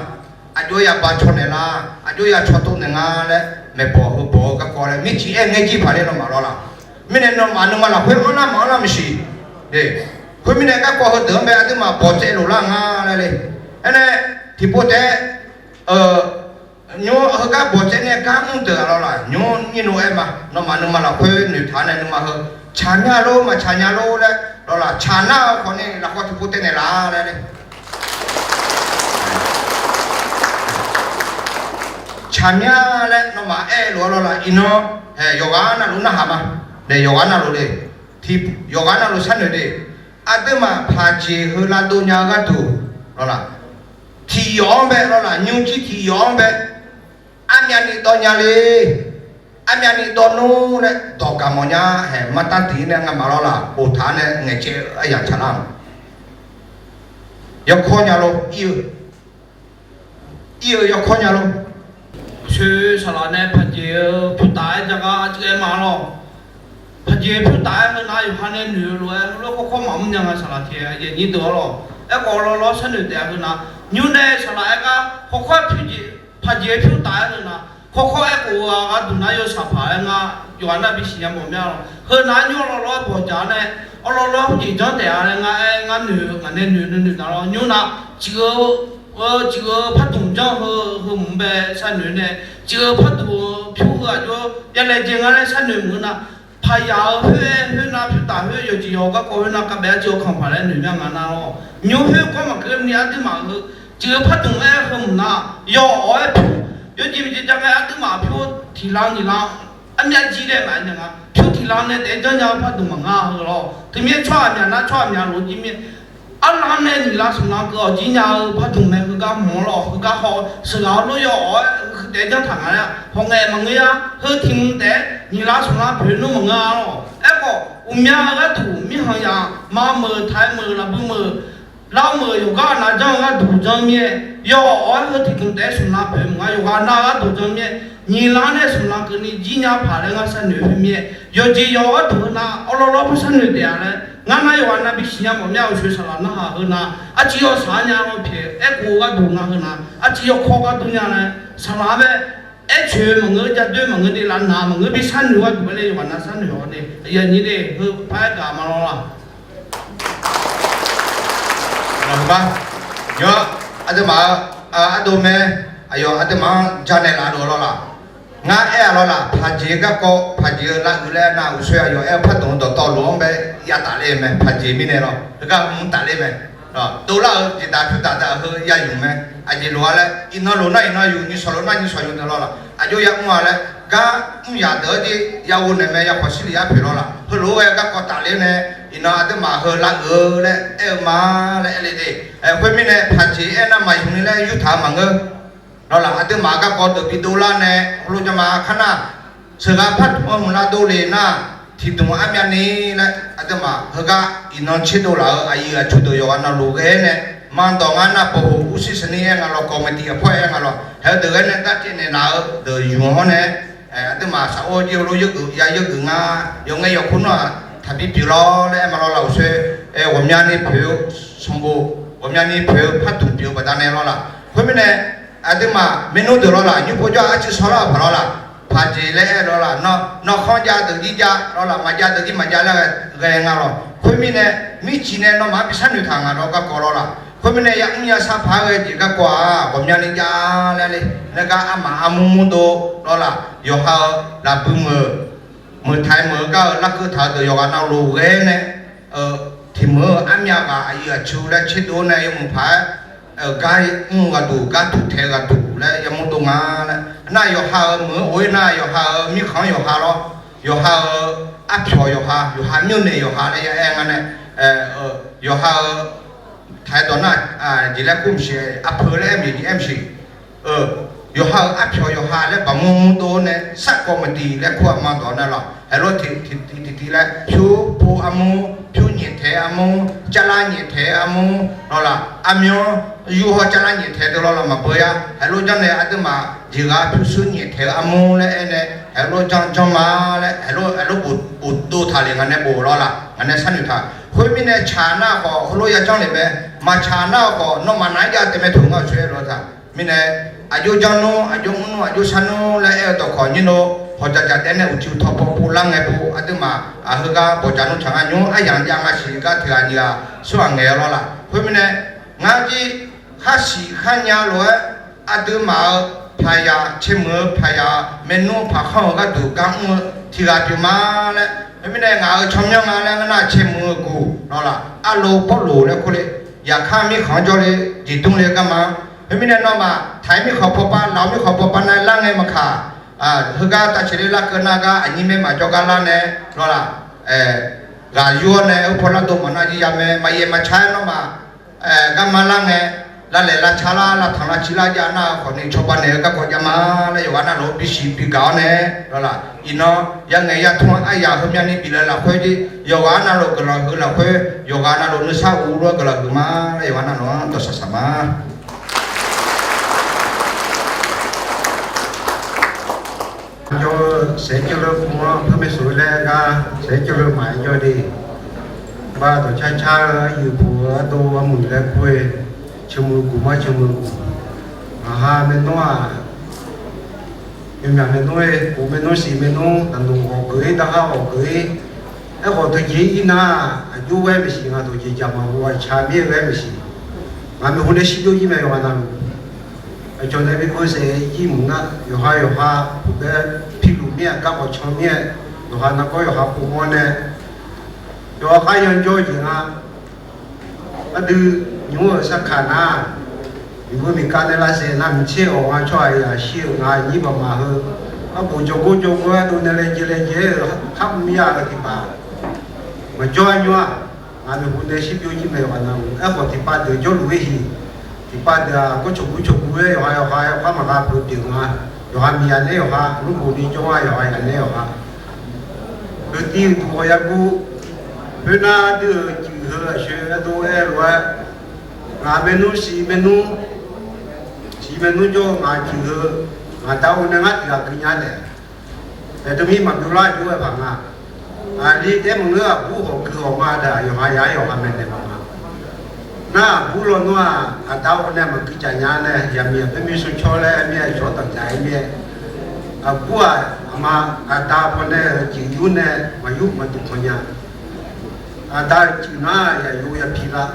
aqjox ya bacaw naeq lar, aqjox ya cawtov naeq nga laer maeqbawq heubawq-eu garkawv laer mirciq aer ngae jir paq le nawmaf lawr laq. Mirnae nawmaf nuima lafkhoer anrlar maqanrlar maqsiq. Khoermirnae garkawv heudeuq-anr bae aqduimaf bawqtsaev loq lar nga laer le. Aernae, tiqpov taef-aer nymr heugar bawqtsaev nae gar mr deuq-aq lawr laq, nymr nyir lof-aer ma. Nawmaf nuima lafkhoer noeqtaq nae nuima heu tsaqnya lor maqtsaqnya lor laer lawr laq, tsaqnar-eu khawf ni lafkhoer tiqpov taef naeq laf laer le. Tsaqmya laer nawmaf aer-eu lof-aer lawr laq, iqnan, yawqghaq navluf narhaq ma. Nae yawqghaq navluf le, yawqghaq navluf sharnoeq de. Aqduimaf paqjeq heu lavdov nya-eu gharduq lawr laq, tiq yawf-anr bae lawr laq, nymrjir tiq yawf-anr bae armyavni dawv nya le. Armyavni dawv nmr laer dawq gaq mawf nya haeq martar tiq-ir nae ngamaf lawr laq, boftaq-anr nae ngaeqcaev-eu aryamq tsaqlar-aq, yawkawr nya lor, ir-eu, ir-eu yawkawr nya lor. Uqshoe saqlaq nae paqjeq-eu pyurtaf-aer jagar arcuiv-aer ma lawr. Paqjeq pyurtaf-aer heunav yawqha nae noeq-eu lof-aer heulof-aer kawrkawr maqmr nya nga saqlaq tiq aqyuif aqnyir deuq-awr lawr. Aerkhawf lawrlawr sharnoeq taef-a heunav, nymr nae saqlaq-aer gar hawkawr-aer paqjeq pyurtaf-aer heunav hawkawr-aer khof-eu gharduq nar yawshaq paq-aer ngar yawqghaq nar bisiq nya mawf mya lawr. Heunav nymr lawrlawr-aer bawqjaq nae awrlawrlawr-aer hawjeq janr taef-a laer ngar aer ngar noeq-eu ngaq nae noeq noeq noeq nar lawr, nymr nar ciq-eu ciq-eu pardmq janr heu heu mq bae sharnoeq nae, ciq-eu pardmq-eu pyur heu aqjox-aer yalaejae ngar laer sharnoeq mq-eu nar, paqyaq-eu khoer-aer khoernav pyurtaf khoer yawqjeq yawq garkawv khoernav kavbaef-aer ciq-eu kanq paq laer noeq mya nga nar lawr. Nymr khoer gawr maqkeuv ni aqduimaf heu ciq-eu pardmq-aer heu mq nar, yawawq-aer pyur, yawjeq miqjeq ja ngae aqduimaf pyur tiq lan nyiq lan armyav jir laer maqaer nya nga. Pyur tiq lan nae taef-aer janrnya-eu pardmq maqnga heu lawr. Teumirnae tsawrhaq myaq nar tsawrhaq myaq lof jir mir-aer arlan nae nyiq lan smq lan keuv-awq jir nya-eu pardmq nae heugar mq-anr lawr heugar haw sheuqghaq-awr lof yawawq-aer taef-aer janr taq nga laer hawngae maqngeur-a. Heu tiq mq taef-aer nyiq lan smq lan poeq nmr maqnga lawr. Aerkhawf uqmya-eu gharduq mirkhanq yaq ma meuq taq-aer meuq lafbui meuq lar meuq yawqgar nav janr-eu gharduq janr mir-aer, yawawq-aer heu tiq mq taef-aer smq lan poeq maqnga yawqghaq nav gharduq janr mir-aer, nyiq lan nae smq lan keuvni jir nya paq laer ngar sharnoeq khoer mir-aer, yawqjeq yawq gharduq heunav awrlawrlawr par sharnoeq taef-a laer ngar nar yawqghaq nav bisiq nya mawf mya uqshoe saqlaq narhaq heunav arciv yawshaq nya lawr pyaeq aerkhof-eu gharduq nga heunav arciv yawkawr gharduq nya laer saqlaq-anr bae aercoeq maqngeur, jadoer maqngeur de, lavnaq maqngeur, bi sharnoeq gharduq-aer nae yawqghaq nav sharnoeq-awr nae aqyuif aqnyir de heu par-aer gaq ma lawr laq. Aqduimaf-eu ardov mae, aqyawf aqduimaf-anr janaeq laf dov lawr laq. Ngar aer-a lawr laq, paqjeq garkawv paqjeq-eu lavuiq laer nar uqshoe aqyawf aer-eu pardmq-eu dawqtawvluf-anr bae yataf le mae, paqjeq mirnae lawr heugar mr taf le mae. Dovlar-eu jeqdaq pyurdaq daq heu ya yuf mae. Aqjeq lof-a laer iqnan lof nar iqnan yuf, nyiqshawq lof nar nyiqshawq yuf deuq lawr laq. Aqjox ya mr-a laer gar mr yaq deuq-anr jir ya ghov naeq mae, ya khawf shir lef yar poeq lawr laq. Heulof-aer garkawv taf ler nae iqnan aqduimaf heu lavuiq-eu laer aer-eu ma laer aer le de. Khoermirnae paqjeq aernar maqyuf ni laer yurtaq-eu maqngeur. Lawr laq aqduimaf garkawv deuq bi dovlar nae heulof jama kar nar, sheuqghaq pardmq-eu mqlav dovle nar, tiqdmq armyavni laer aqduimaf heugar iqnan tserdov laf-euq aqyuif aqtsu deuq yawqghaq navluf ghae-aer nae, maqdawq ngar nar bawqhof urshir sanqnir aer nga lawr, kawq maeqtiq aqpawr aer nga lawr, haeq-eu deuq ghae nae darcaev naeqlaf-eu deuq yumq-awr nae, aqduimaf saqor jir-eu lof yawgeuf ya yawgeuf nga, yawqngae yawqkur nar-aq taqbi pyeuf lawr laer aer ma lawr laf-euq soer, ghawqmyani poeq-eu sanqbof, ghawqmyani poeq-eu pardmq pyeuf-eu baqdanae lawr laf. Khoermirnae, aqduimaf maernmr deuq lawr laf, nymr pov jawr-aq arcuiv shawrlar-euq paq lawr laf, paqjeq laer aer lawr laf, nawr, nawr khanr jav deuq jir jav lawr laf, maqjav deuq jir maqjav laer ghae nga lawr. Khoermirnae, mircif nae nawmaf-anr bi sharnoeq taq ngaq dawq garkawv lawr laf. Khoermirnae, yamr yashar paq-aer ghae jeq garkawv-aq, ghawqmyani jav laer le, nae gar armaf armur murdov lawr laf, yawqha-euq lafbui meuq, meuq taq-aer meuq-eu gar-eu larkeuv taq-eu deuq yawqghaq navluf ghae-aer nae, tiqmeuq-eu armyav ghaq aqyuif aqtsu laer tserdov-awr nae yawmuiq paq-aer, gar mr-eu ghaqduq, gar tuq taeq-eu ghaqduq laer yamawr dov nga laer. Nar yawqha-euq meuq-anr of-ir nar yawqha-euq mirkhanq-anr yawqha lawr, yawqha-euq arpyawq yawqha, yawqha mirnaeq yawqha laer ya aer nga nae, yawqha-euq taq-aer dawq nar, jeq laer kur maqsiq, arpeu laer aer maqjeq aer maqsiq. Yawqha-euq arpyawq yawqha laer baqmur murdov nae sarkawv maqdiq laer kur-aq ma dawq nar lawr. Haeq lof tiq tiq tiq laer pyur pov armur, pyur nyaeftaeq armur, jarlar nyaeftaeq armur lawr laf, armyanr yur hawr jarlar nyaeftaeq deuq lawr laf maqbeu yar. Haeq lof janr nae aqduimaf jeqghaq pyurshuir nyaeftaeq-eu armur laer aer nae haeq lof janr janr ma laer haeq lof, haeq lof bof, bof dov taq le nga nae bof lawr laf, ngaq nae sharnoeq taq. Khoermirnae tsaq nar khawf heulof ya janr le mae, maqtsaq nar khawf nawmaf naq-aer jav taef mae toq ngar-euq tsoer-aer lawr taq. Mirnae, aqjox janr nmr, aqjox mr nmr, aqjox shar nmr laer aer-eu dawqkawq nyir nor, hawqjaq jaq daef nae uqcif tawqpaw pov lar ngae pov aqduimaf, heugar bawqjaq nmr tsaq ngar nymr aryamq jav nga siq gar tiq ghaq nyiq ghaq smr ghaq ngaeq-eu lawr laf. Khoermirnae, ngar jir khar siq khar nya lof-aer, aqduimaf-euq paqyaq, caemuiq-eu paqyaq, maernmr paqkhanr-euq gharduq gar mr-eu tiq ghaq pyeuf ma laer. Khoermirnae, ngaq-euq tsawrmyanr nga laer ngar nar caemuiq-eu guq lawr laf, arlo pawrloq laer kur le, yaqkar mirkhanq-anr jawr le, jeqdmr le garma. Khoermirnae, nawmaf taq-ir mirkhanq pawpav, laf-eu mirkhanq pawpav nar lar ngae maqkaq, heugar tavceq le larkeuv nar gar aqnyir maer maqjawr gar lar nae lawr laf, ghaq yur-awr nae heupaw lardov maqnar jir ya mae, maqyaef maqca-aer nawmaf garma lar ngae, lavlaeq lavca lar, lavtanq lavciv lar jav nar khawf ni cawba naeq-eu garkawv jav ma laer yawqghaq navluf-anr bisiq bigaq-awr nae lawr laf, iqnan yarngaeq yartmr-anr aryaq heumyavni biflaeq lafkhoer jir, yawqghaq navluf guiqlanq huiq lafkhoer, yawqghaq navluf nuisar uv lof-aer guiqlanq huiq ma laer yawqghaq navluf-anr dawqsaq saq ma. Jawr-eu saeq-aer jawrleur pov-anr heumyav sheuq-eu laer gar saeq-aer jawrleur maqaer jawr de. Bar dawqcar car-eu aryiq puq-eu ardov armuiq laer kur-eu, ceumuiq guq mar ceumuiq guq. Maqha maernmr-aq, yawmyaq maernmr-aer, kof maernmr siq maernmr, daqnoeq ghawq geuf-ir, darhar ghawq geuf-ir. Aerkhawf dawqjeq ir nar, aqjox ghae maqsiq, ngaq dawqjeq jaq maqghov aqca mir-aer ghae maqsiq. Ngaq maeqhu nae shirbyov ir mae yawqghaq navluf. Aqcawq nae bi keuv saef ir mq nar, yawqha yawqha puq bae piluf mir-aer, garkawv can mir-aer, yawqha nargawr yawqha pov mawr nae, yawqha khar yanjawr-eu jeq nga. Aqdui nymr-euq sarkaq nar, miqbui miqkav nae lavsaef nar, mqtser awq nga tsawrhaq yaq shir-euq nga nyir baqmaf heu, arbof jawrgor jawrgor ardov nae laejae laejae-euq khar mr mir-a-euq tiqpav maqjawr-a nymr-aq, ngaq maeqhu nae shirbyov ir mae yawqghaq navluf. Aerkhawf tiqpav deuq jawrluf-ir hiq, tiqpav deuq-aq gawr cawqguv cawqguv-aer yawqha yawqha yawqha maqgha peuq pyeuf nga. Yawqha miqyaq nae yawqha, lmrbof ni jawr-a yawqha yaq nae yawqha. Heutiv uqduq khawf yaguv, khoernar ardui-euq cuif heu aqsoe ardov aer lof-aer, ngaq maernmr siq maernmr, siq maernmr jawr-eu ngaq cuif heu, ngaq da-eu nae ngar tiq ghaq keuv nya taef. Daeqdui mir maqbyov lar jov-aer paq nga. Aqli taef maqngeur, aqbur hawq keuv hawq nga daq, yawqha yaq-aer yawqha maeqnaeq paq nga. Nar aqbur lawnmr-aq, aqda-awr nae maqkeuv caf nya nae, yaqmiq aqpaer mir smr cawr laer mir-aer cawq danqdzaq-aer mir-aer, aqbur-aq, aqma aqda pawnae-euq cuif yur nae maqyur maqduq pawnya. Aqda-euq cuif nar yaqyo yapi lar,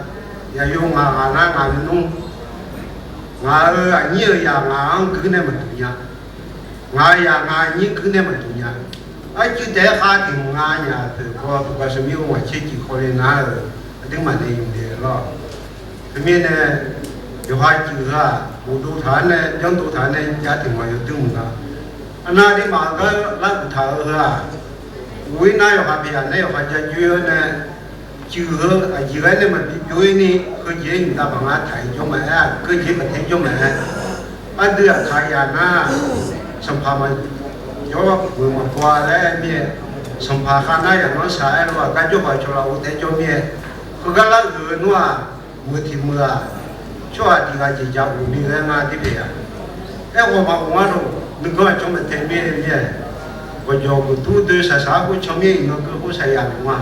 yaqyo ngaq ghaq nar ngaq nmr, ngaq-euq aqnyir-euq yaq ngaq-anr guir nae maqduq nya. Ngaq-euq yaq ngaq nyir guir nae maqduq nya. Arcuiv taef-aer khav tiq hmq nga nya peuq paw, puqbav smrmir-eu ghaq caer cuif khawf le nar-euq aqduimaf nae yuf le lawr. Teumirnae, yawqha cuif heu-aq, bofdov taq-aer nae, byanrdov taq-aer nae, jav tiq hmq yawdui mq nga. Arnav aqduimaf-euq gar lar uqtaq-eu heu-aq, ur-ir nar yawqha pyaeq nae yawqha jav joer-awr nae, cuif heu aqjeq ghae nae maqbi byov-ir ni, heujeq-aer nyiq dav baq nga taq-ir jawr maqaer, keujeq baqtae jawr maqaer. Ardui aqkaq yaq nar, sanqpaq maqjawr, meuq maqbaw-a laer aer mir-aer, Sanqpaq khavnar yaqlanr shaq-aer lof-aq, gar jawr paq cawq laf-euq taef jawr mir-aer, heugar lar-euq nmr-aq, muiq tiq muiq-aq, tsawrhaq tiq ghaq jeq jaq uq ni ghae nga dur paeq-a. Aerkhawf maqngeur-a lor, nuiganr aqcawq maeqtaeq mir-aer mir-aer, gawqjawq gawqdur doe shaqshaq-aer khoer can mir-aer, iqnan geur khoer shaqyaq luf nga.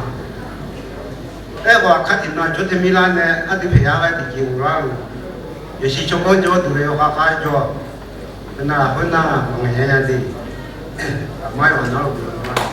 Aerkhawf aqkar tiqnan aqcawq tae mir lar nae aqdui paeq yar ghae tiqjeq uq lar-euq, yawshuif tsawrganr jawr duq le yawkhav khav jawr, heunav khoernav maqngaeq nya nya de. Aqma yawqha nar-eu guiqlanq